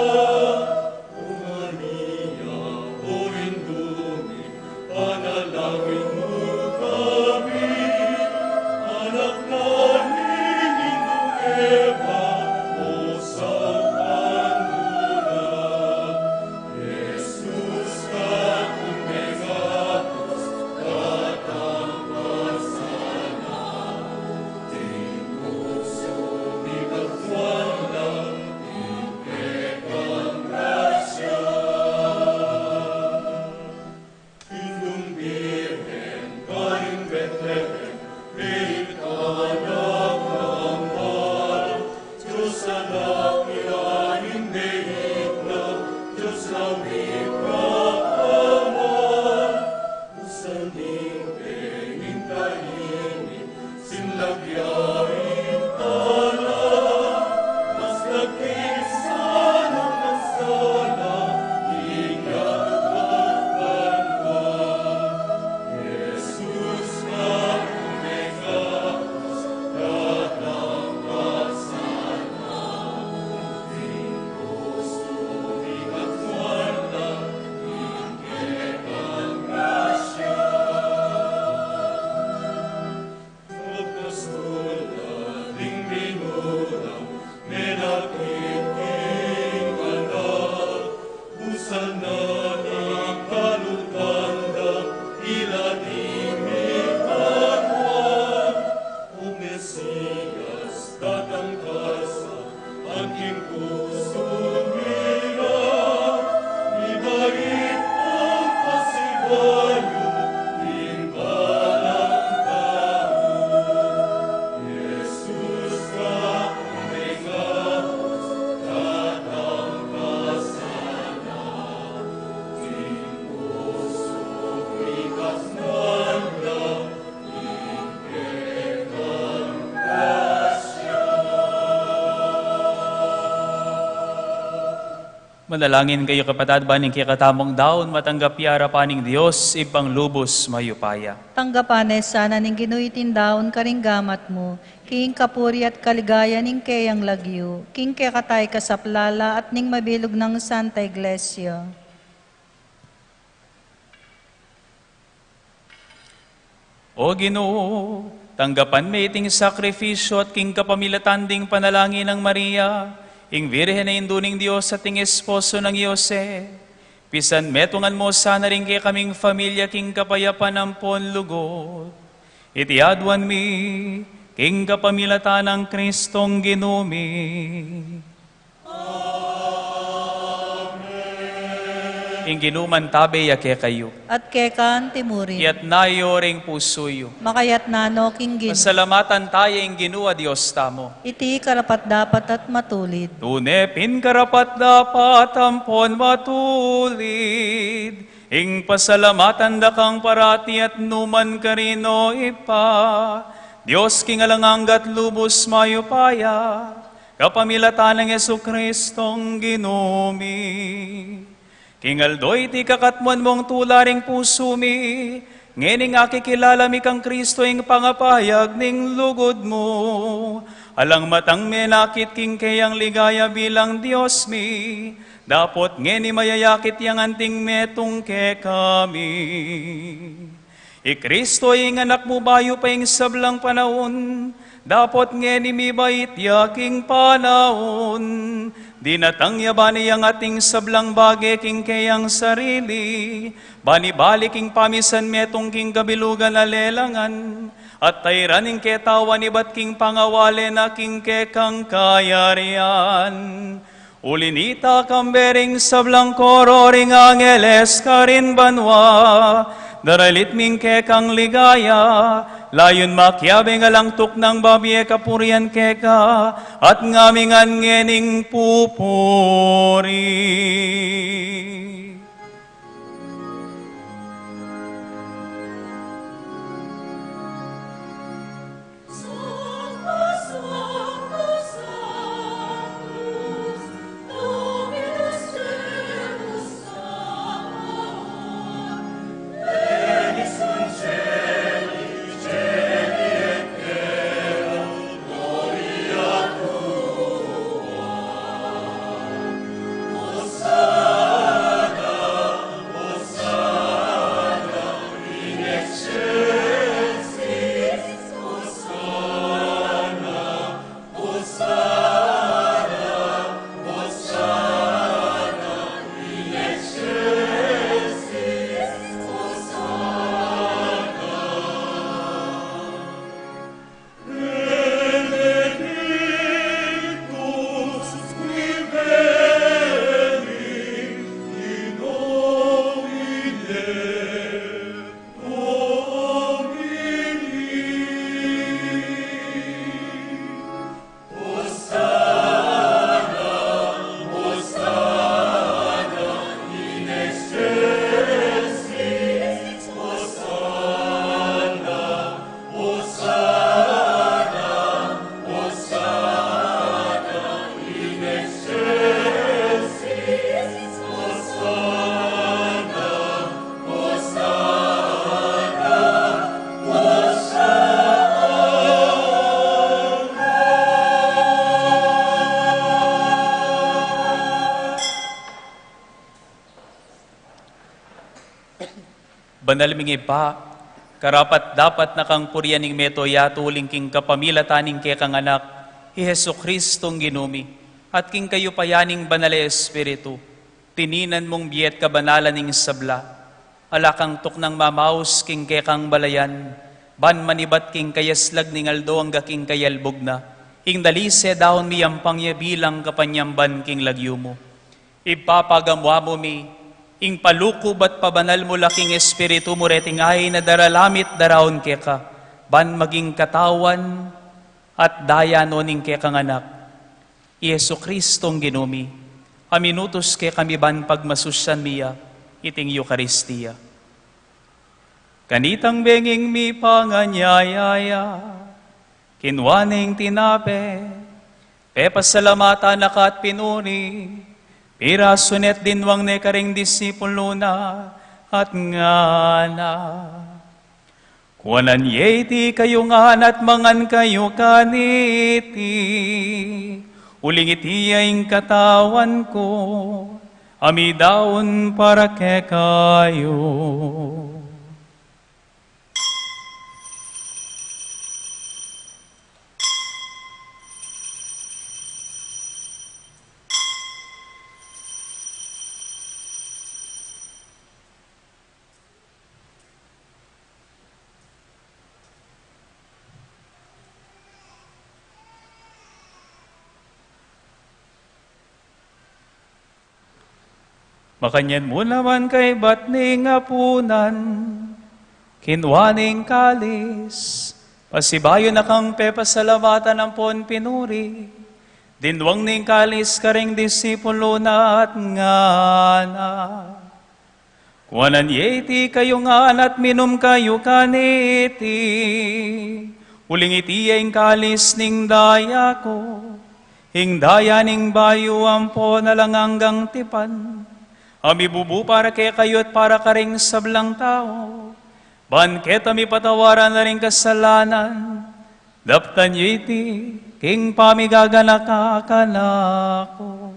O Maria, o Indu mi, panalangin mu kami, anak na ning Indu Eva, o saupan mu na. Jesus, kaku mengatus, datang ka sana, ing pusu mi katuan na, ing kekang grasya. Indung Birhen karing Betlehem, meit ka nang mambal, Dios Anak ya ing meit na, Dios lawig kapamal. Busan ning beng ing taiming, sinlak ya ing tala, mas laging salu mang sala, ing yatu at banua. Jesus, kaku mengatus, datang ka sana, ing pusu mi katuan na, ing kekang grasya. Magpastul la ding minunan, menakit king anak, busan na ning kaluban da, ila ding mibanua. O Mesias, datang ka sa, anting pusu mi ra, Manalangin kayu, kapatad, ban ing kekatamung daun matanggap ya arapan ning Dios Ibpang lubus mayupaya. Tanggapan na sana ning Ginu iting daun karing gamat mu, king kapurian at kaligayan ning keyang lagyu, king kekatang kasaplalan at ning mabilug nang Santa Iglesia. O Ginu, tanggapan me iting sakrifisyu at king kapamilatan ding panalangin nang Maria, ing Birhen a Indu ning Dios at ing esposo nang Jose, pisanmetungan mu sana ring kekaming familia king kapayapan ampon lugud. Iti aduan mi king kapamilatan nang Kristong Ginu mi. Ing Ginu mantabe ya kekayu. At keka mu rin. Itas yu ring pusu yu. Makaitas no king Ginu. Pasalamatan taya ing Ginu a Dios tamu. Iti karapat-dapat at matulid. Tune pin karapat-dapat ampon matulid ing pasalamatan da kang parati at nukarin man, O Ibpa, Dios king alang angga at lubus mayupaya, kapamilatan nang Jesukristong Ginu mi. King aldo iti, ikakatmuan mung tula ring pusu mi, ngening akikilala mi kang Kristo ing pangapayag ning lugud mu. Alang matang menakit king keyang ligaya bilang Dios mi, dapot ngeni mayayakit yang anting metung kekami. I Kristo ing Anak mu bayu pa ing sablang panaun, dapot ngeni mibait ya king panaun. Dinatang ya ban iangat ing sablang bage king keyang sarili, ban ibalik ing pamisan metung king kabilugan a lelangan, at tairan ing ketawan ibat king pangawale na king kekang kayarian. Uli nita, kambe ring sablang koro ring angeles karin banua, daralit mi ing kekang ligaya, layun makiabe ing alang tuknang babie kapurian keka, at ngaming ngening pupuri. Banal ming Ibpa, karapat-dapat na kang purian ing mabilug a yatu uling king kapamilatan ning kekang Anak, i Jesukristong Ginu mi, at king kayupayan ning Banal a Espiritu, tininan mung bie at kabanalan ing sabla, ala kang tuknang mamaus king kekang balayan, ban manibat king kayaslag ning aldo angga king kayalbug na, ing dalise daun miyampang ya bilang kapanyamban king lagyu mu. Ibpa, pagamuan mu mi, ing palukub at pabanal mu la king Espiritu mu reting ain a daralamit daraun keka, ban maging katawan at daya no ning kekang Anak, i Jesukristong Ginu mi, a minutus kekami ban pagmasusyan mi ya iting Eukaristia. Kanitang benging mipanganyaya ya, kinua ne ing tinape, pepasalamatan na ka at pinuri, Pirasu ne at dinwang ne karing disipulu na at ngana, "Kuanan ye iti kayu ngan at mangan kayu kaniti, uling iti ya ing katawan ku, a midaun para kekayu." Makanyan mu naman kaybat ning apunan, kinua ne ing kalis, pasibayu na kang pepasalamatan ampon pinuri, dinwang ne ing kalis karing disipulu na at ngana, "Kuanan ye iti kayu ngan at minum kayu kaniti, uling iti ya ing kalis ning daya ku, ing daya ning bayu ampon alang anggang tipan, a mibubu para kekayu at para karing sablang tau, ban keta mipatawaran la ring kasalanan. Daptan yu iti king pamigaganaka kanaku."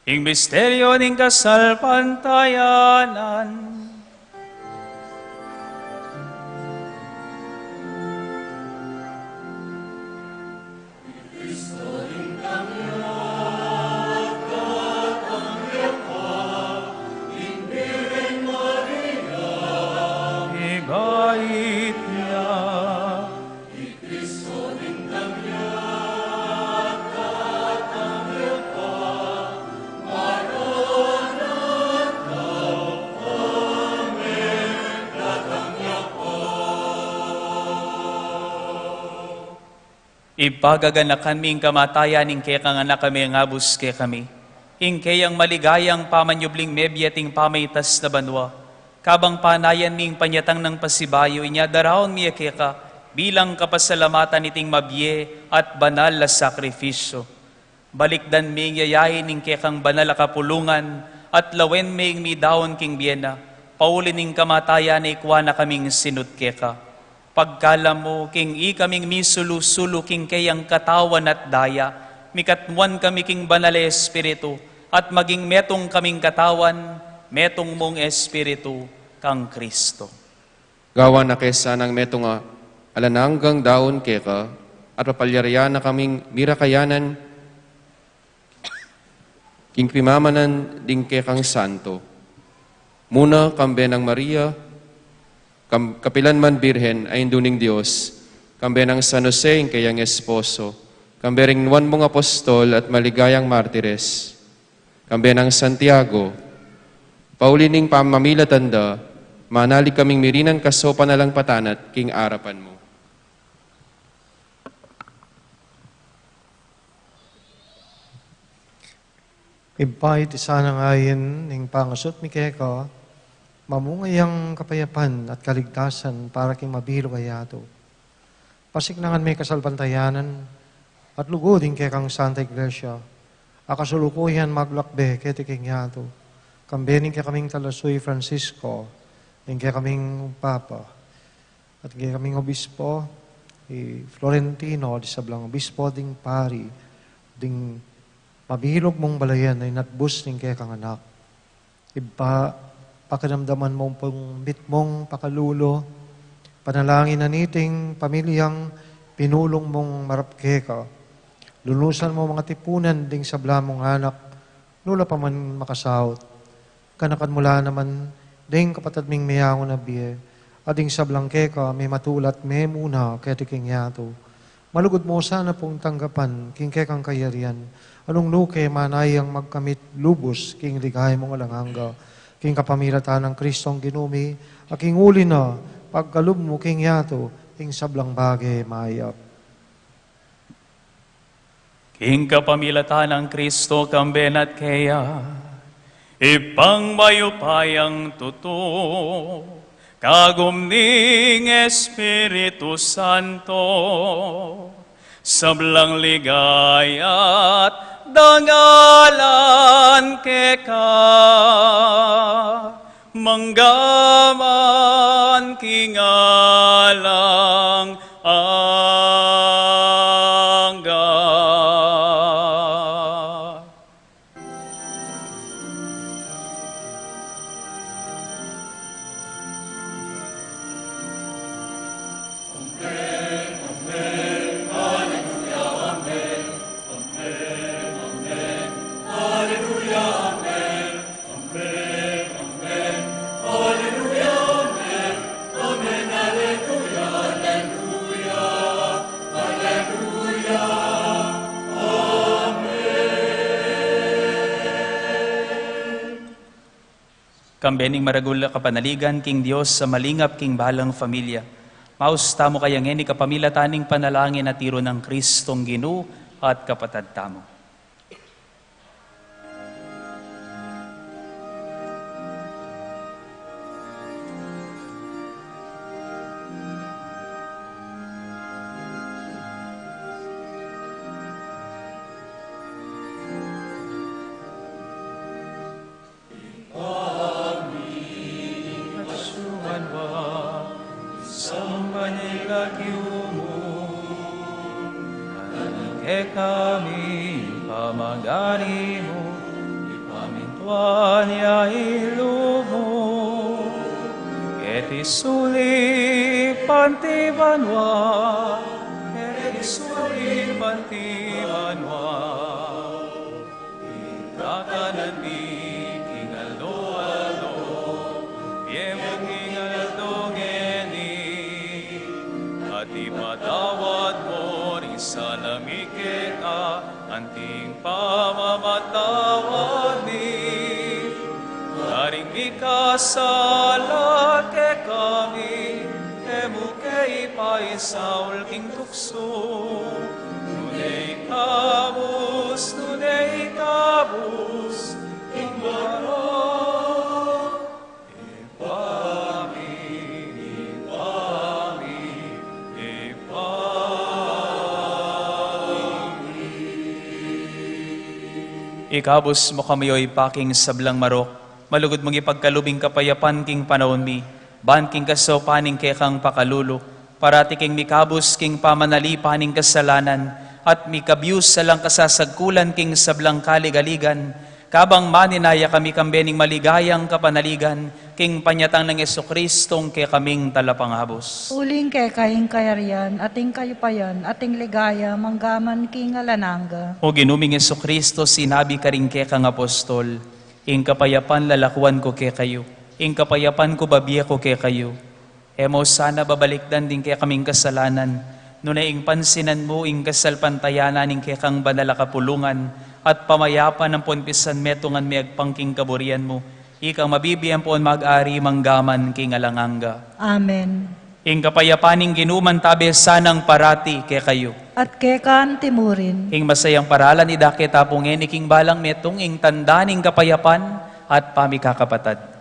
Ing misteryo ning kasalpantayanan. Ibait ya. Ibpa, gaganakan mi ing kamatayan ning kekang Anak a mengabus kekami, ing keyang maligayang pamanyubling mebie at ing pamaitas na banua. Kabang panayan mi ing panyatang nang pasibayu, inya daraun mi ya keka bilang kapasalamatan iting mabie at banal a sakrifisyu. Balikdan me ing yayain ning kekang banal a kapulungan at lawen me ing midaun king bie na, pauli ning kamatayan na ikua na kaming sinut keka. Pagkalam mu, king ikaming misulu-sulu king keyang katawan at daya, mikatmuan kami king Banal a Espiritu, at maging metung kaming katawan, metung mung Espiritu kang Kristo. Gawan na ke sanang metung a alang anggang daun keka, at papalyarian na kaming mirakayanan king pimamanan ding kekang santo. Muna kambe nang Maria, kam-, kapilan man Birhen a Indu ning Dios, kambe nang San Jose ing keyang esposo, kambe ring nuan mung apostol at maligayang martires, kambe nang Santiago, pauli ning pamamilatan da, manalig kaming mirinan kasaupan alang patanat king arapan mu. Ibpa, iti sanang ain ning pangasut mi keka, mamunga yang kapayapan at kaligtasan para king mabilug a yatu. Pasiknangan me kasalpantayanan at lugud ing kekang Santa Iglesia, a kasulukuyan maglakbe keti king yatu, kambe ning kekaming Talasuy Francisco, ning kekaming Papa, at ning kekaming Obispo, i Florentino, di sablang Obispo, ding pari, ding mabilug mung balayan a inatbus ning kekang Anak. Ibpa, pakiramdaman mu pung mitmung pakalulu, panalanginan iting pamilyang pinulung mung marap keka. Lunusan mu mang atipunan ding sabla mung anak, nu la pa man makasaut. Ganakan mu la naman ding kapatad ming meyangu na bie, at ding sablang keka mematulat memuna keti king yatu. Malugud mu sana pung tanggapan king kekang kayarian, a nung nu ke manayang magkamit lubus king ligaya mung alang angga. King kapamilatan nang Kristong Ginu mi, a king uli na, pagkalub mu king yatu, ing sablang bage mayap. King kapamilatan nang Kristo, kambe na at keya, Ibpang mayupayang tutu, kagum ning Espiritu Santo, sablang ligaya't dangalan keka, manggaman king alang angga. Kambe ning maragul a kapanaligan king Dios a malingap king balang familia. Maus tamu kaya ngeni kapamilatan ning panalangin a tiru nang Kristong Ginu at kapatad tamu. Ibpa mi, atsu ka banua, misamban ya ing lagyu mu, datang kekami ing pamagari mu, mipamintuan ya ing lub mu keti sulip anti banua, keti sulip anti banua. Ing kakanan mi king aldo-aldo, ibie mu king aldo ngeni, at ipatawad mu ring sala mi keka, anti ing pamamatawad mi karing mikasala kekami, e mu ke ipaisaul king tuksu, nune ikabus, nune ikabus ing banua, Ibpa mi, Ibpa mi, Ibpa mi. Ikabus mu kami, O Ibpa, king sablang marok, malugud mung ipagkalub ing kapayapan king panaun mi, ban king kasaupan ning kekang pakalulu, parati keng mikabus king pamanalipan ning kasalanan, at mikabius alang kasasagkulan king sablang kaligaligan, kabang maninaya kami kambe ning maligayang kapanaligan, king panyatang nang Jesucristong kekaming Talapangabus. Uling keka ing kayarian, at ing kayupayan, at ing ligaya, manggaman king alang angga. O Ginu ming Jesucristo, sinabi karing kekang apostol, Ing kapayapan lalakuan ku kekayu, ing kapayapan ku babie ku kekayu. E mu sana babalikdan ding kekaming kasalanan, nune ing pansinan mu ing kasalpantayanan ning kekang banal a kapulungan, at pamayapan ampon pisanmetungan megpang king kaburian mu, ikang mabibie ampon mag-ari manggaman king alang angga. Amen. Ing kapayapan ning Ginu mantabe sanang parati kekayu. At keka anti murin. Ing masayang paralan idake tamu ngeni king balang metung, ing tanda ning kapayapan at pamikakapatad.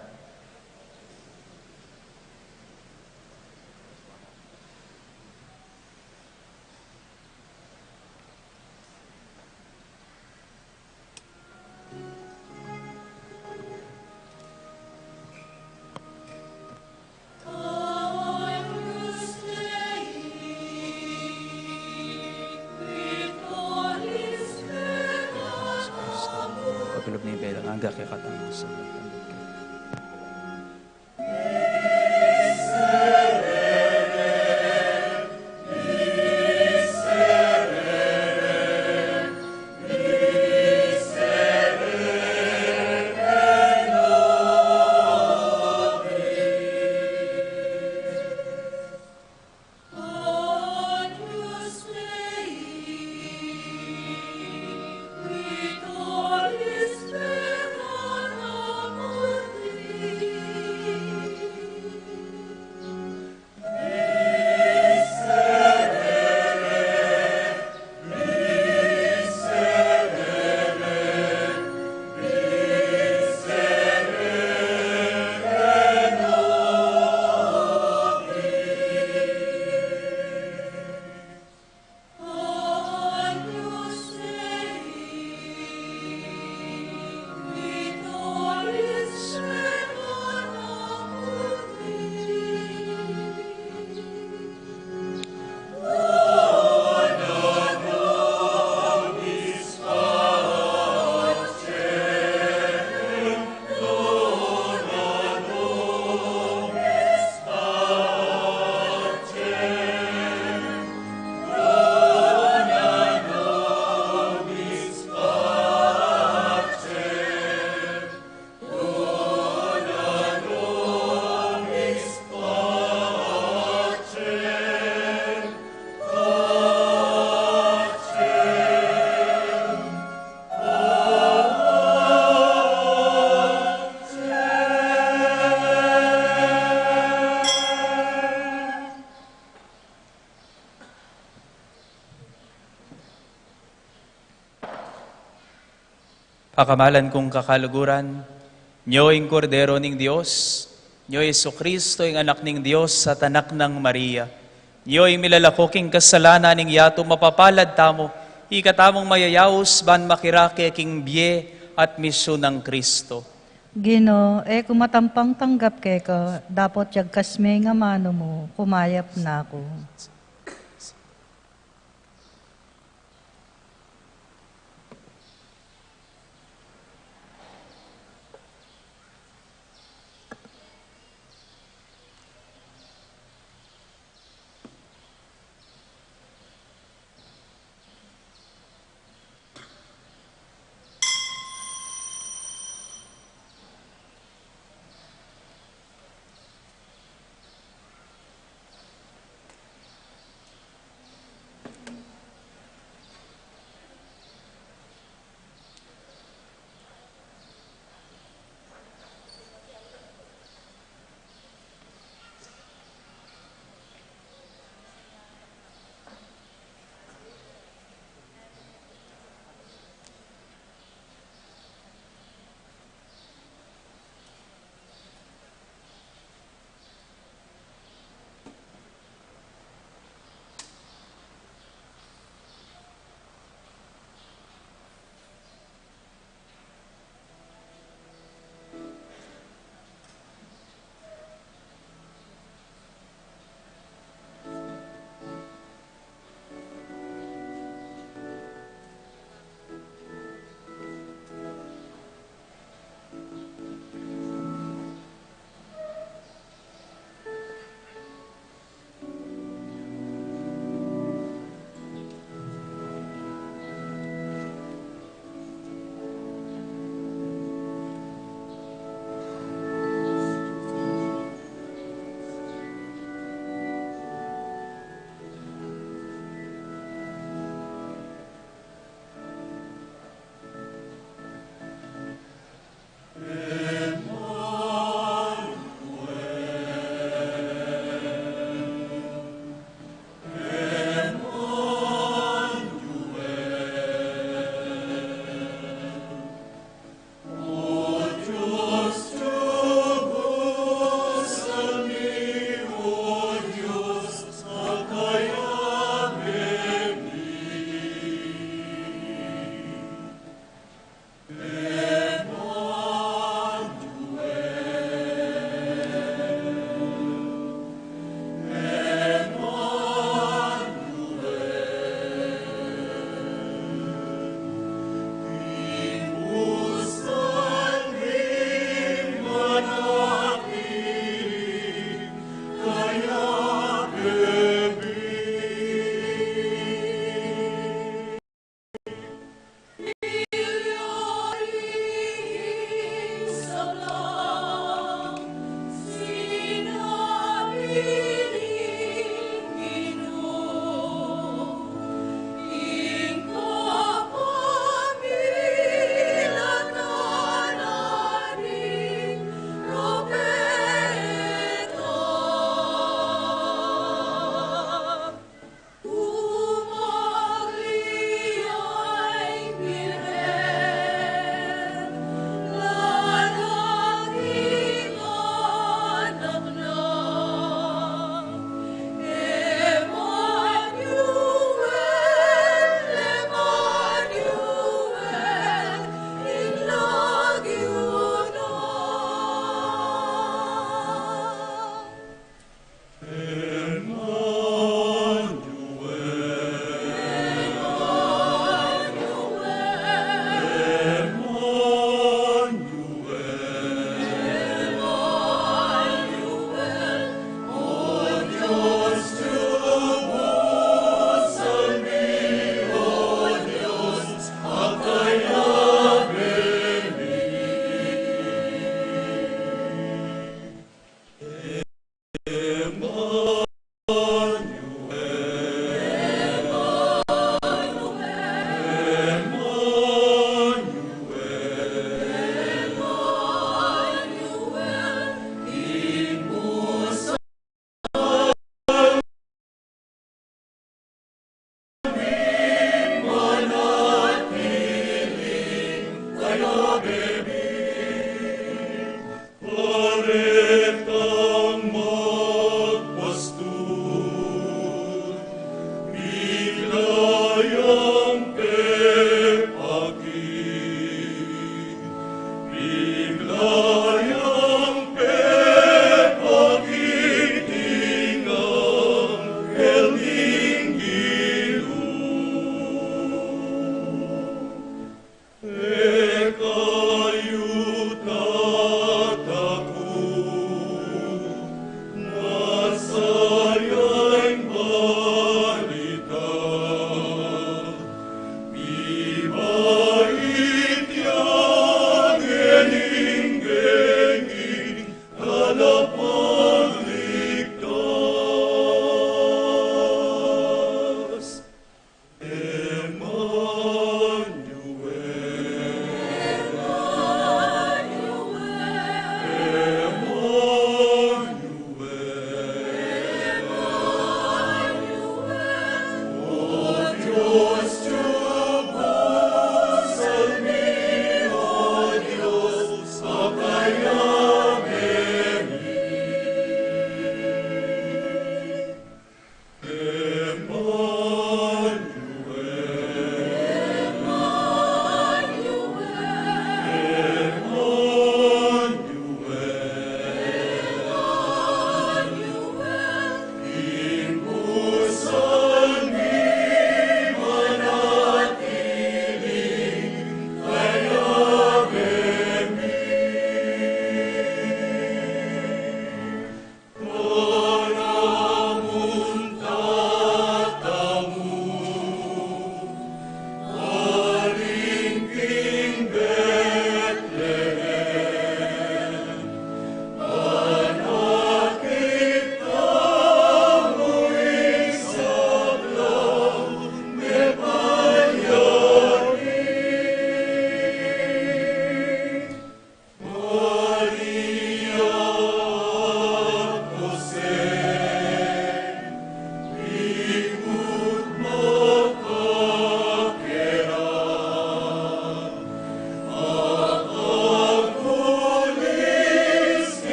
Pagkalub ning bie alang angga kekatamu. Pakamalan kung kakaluguran, nyo ing Kordero ning Dios, nyo Jesucristo, ing Anak ning Dios at Anak nang Maria, nyo ing milalako king kasalanan ning yatu. Mapapalad tamu, ikatamung mayayaus ban makirake king bie at misyu nang Cristo. Ginu, e ku matampang tanggap keka, dapot yagkas me ing amanu mu, kumayap na ku.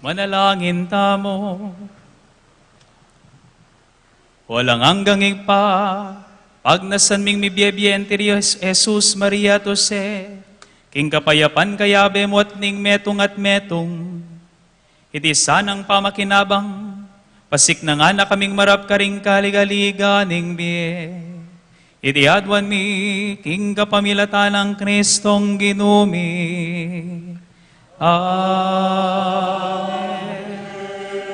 Manalangin tamu. Walang anggang Ibpa, pagnasan ming mibie-bie enti Jesus, Maria at Jose, king kapayapan kayabe mu at ning metung at metung. Iti sanang pamakinabang, pasiknangan na kaming marap karing kaligaligan ning bie. Iti aduan mi king kapamilatan nang Kristong Ginu mi. Amen.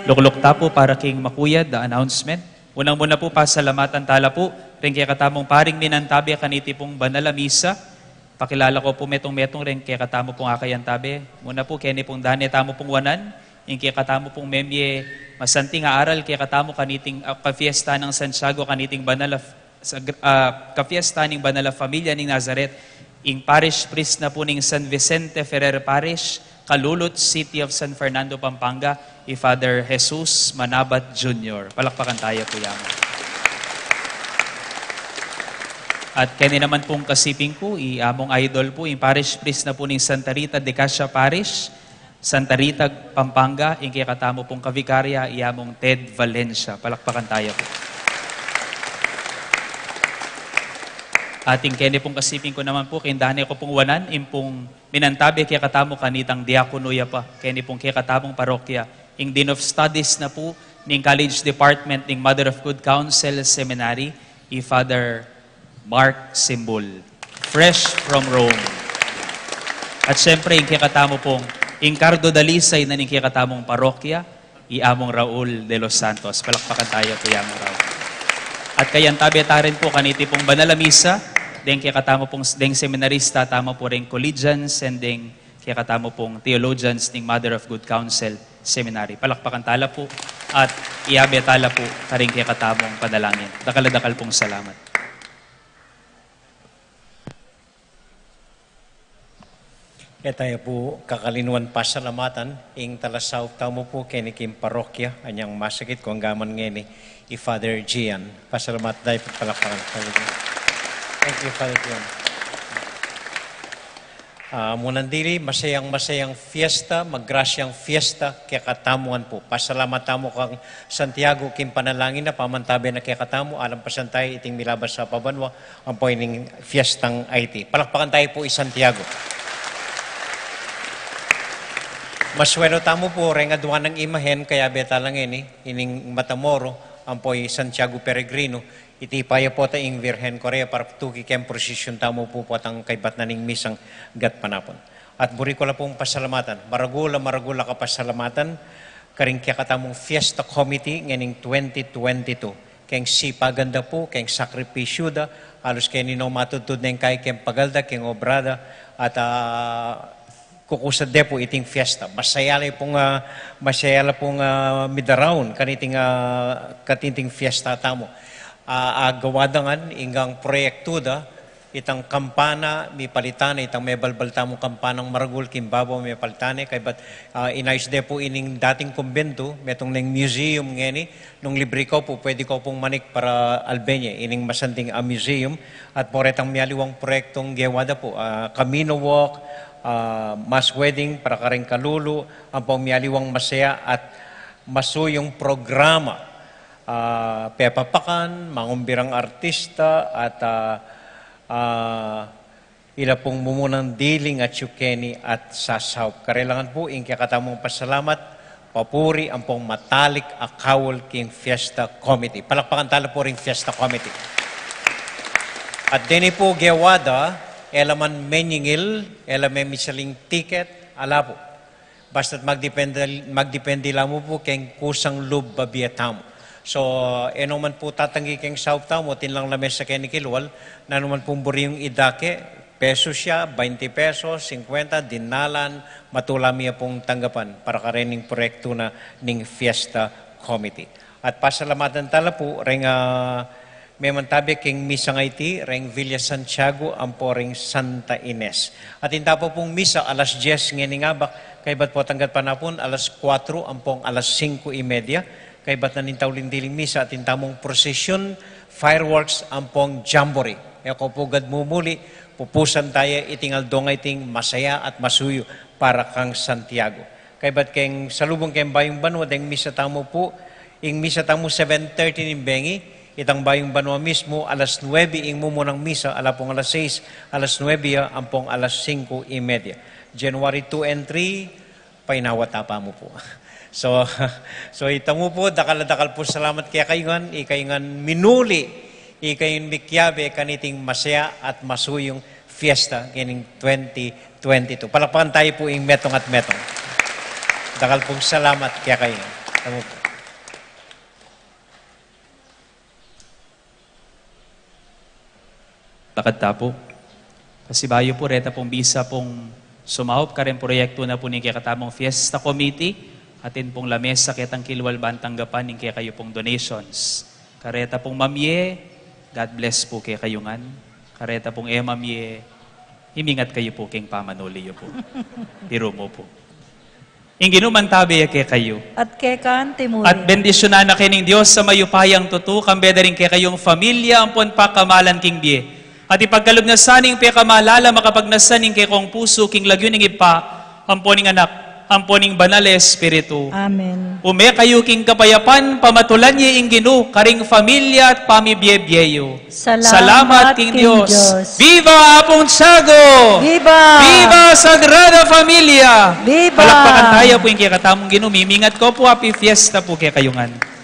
Lukluk ta pu para king makuyad a announcement. Unang-una pu, pasalamatan tala pu ring kekatamung paring minantabe kaniti pung banal a misa. Pakilala ku pu metung-metung ring kekatamu pung akayan tabe. Muna pu, keni pung dane tamu pung wanan, ing kekatamu pung memie masanting a aral kekatamu kaniting, ah, kafiesta nang Santiago, kaniting banal a f-, sa gr-, ah, kafiesta ning banal a familia ning Nazaret, ing parish priest na pu ning San Vicente Ferrer Parish, Calulot, City of San Fernando, Pampanga, i Father Jesus Manabat Junior. Palakpakan taya pu yaman. At keni naman pung kasiping ku, i among idol pu, ing parish priest na pu ning Santa Rita de Casia Parish, Santa Rita, Pampanga, ing kekatamu pung kavikarya, i among Ted Valencia. Palakpakan taya pu. At ing keni pung kasiping ku naman pu, king dane ku pung wanan, ing pung minantabe kekatamu kanitang diakono ya pa, keni pung kekatamung parokya, ing Dean of Studies na pu ning College Department ning Mother of Good Counsel Seminary, i Father Mark Simbul. Fresh from Rome. At syempre, ing kekatamu pung, ing kardodalisay na ning kekatamung parokya, i Among Raul de los Santos. Palakpakan taya pu i Among Raul. At kayantabe ta rin pu kaniti pung banal a misa, deng kekatamu pung, deng seminarista tamu pu ring collegians, and deng kekatamu pung theologians ning Mother of Good Counsel Seminary. Palakpakan tala pu, at iyabe tala pu karing kekatamung panalangin. Dakal a dakal pung salamat. E taya pu kakalinuan pasalamatan ing talasaup tamu pu keni king parokya, anyang masakit ku anggaman ngeni, i Father Gian. Pasalamatan taya pu, palakpakan. Thank you, Father Gian. Ah, munang dili, masayang, masayang fiesta, magrasyang fiesta kekatamu ngan pu. Pasalamat tamu kang Santiago king panalangin na pamantabe na kekatamu, alampasan taya iting milabas a pabanua, ampo ining fiestang aiti. Palakpakan taya pu i Santiago. Masuelu tamu pu reng aduang imahen, kayabe tala ngeni, ining Matamoros, ampo i Santiago Peregrino, iti payapo ta ing Virgen Correa para tuki keng prosisyun tamu pu potang kaybat na ning misang gatpanapun. At buri ku la pung pasalamatan, maragul a maragul a kapasalamatan, karing kekatamung Fiesta Committee ngening twenty twenty-two. Keng sipagan da pu, keng sakripisyu da, alus keni no matudtud neng kai keng pagal da, keng obra da, at, ah, kukusad de pu iting fiesta. Masaya la pung, ah, masaya la pung, ah, midaraun kaniting, ah, katinting fiesta tamu. Ah, agawa da ngan inggang proyektu da, itang kampana, mipalitan ne, itang mebalbal tamung kampanang maragul king babo, mipalitan ne, kaybat, ah, inayus de pu ining dating kumbentu, metung neng museum ngeni, nung libri ko pu, pwede ko pung manik para albe ne, ining masanting a museum, at moretang mialiwang proyektong gewa da pu, ah, Camino Walk, ah, mass wedding para kareng kalulu, ampong mialiwang masaya at masuyung programa, ah, pepapakan, mangumbirang artista, at, ah, ah, ila pung mumunang diling atyu keni at sasaup. Karelangan pu ing kekatamung pasalamat, papuri ampong matalik a kaul king Fiesta Committee. Palakpakan tala pu ring Fiesta Committee. At deni pu gewa da, e la man menyingil, e la memisaling tiket, ala pu. Basta't magdepende, magdepende la mu pu keng kusang lub a bie tamu. So, e no man pu tatanggi keng saup tamu, atin lang lamesa keni kilwal, nanu man pung buri yung idake, pesos ya, baynti pesos, singkwenta, dinalan, matula mi ya pung tanggapan para karening proyektu na ning Fiesta Committee. At pasalamatan tala pu reng, ah, memantabe keng misang aiti, reng Villa Santiago ampo reng Santa Ines. At inta pu pung misa alas dies ngening abak, kaybat potang gatpanapun alas kuatro ampong alas singko y media, kaybat na ning tauling diling misa, atin tamung prosesyun, fireworks ampong jamboree. E ko pu gad mumuli, pupusan taya iting aldo a iting masaya at masuyu para kang Santiago. Kaybat keng salubung keng Bayung Banua, deng misa tamu pu, ing misa tamu seven thirty ning bengi, itang Bayung Banua mismu, alas nuebe ing mumunang misa, ala pung alas sais, alas nuebe ya, ampong alas singko y media. January two and three, painawa ta pa mu pu. So, so ita mu pu, dakal, dakal pung salamat kekayu ngan, ikayu ngan minuli, ikayu ngan mikiabe kaniting masaya at masuyung fiesta kening twenty twenty-two. Palakpakan tayu pu ing metung at metung. Dakal pung salamat kekayu ngan. Ita mu pu. Lakad ta pu. Pasibayu pu, reta pung bisa pung sumaup kareng proyektu na pu ning kekatamung Fiesta Committee, atin pung lamesa ketang kilwal ban tanggapan ning kekayu pung donations. Kareta pung mamie, God bless pu kekayu ngan. Kareta pung e mamie, imingat kayu pu keng pamanuli yu pu. Biru mu pu. Ing Ginu mantabe ya kekayu. At keka naman murin. At bendisyunan na kayu ning Dios a mayupayang tutu, kambe da ring kekayung familia ampon pakamalan king bie. At ipagkalub na sa ning pekamalala makapagnasa ning kekong pusu king lagyu ning Ibpa, ampon ning Anak, ampon ning Banal a Espiritu. Amen. Ume kayu king kapayapan, pamatulan ye ing Ginu karing familia at pamibie-bie yu. Salamat king Dios. Viva Apung Tiago! Viva! Viva Sagrada Familia! Viva! Palakpakan taya pu ing kekatamung Ginu. Mimingat ko pu, happy fiesta pu kekayu ngan.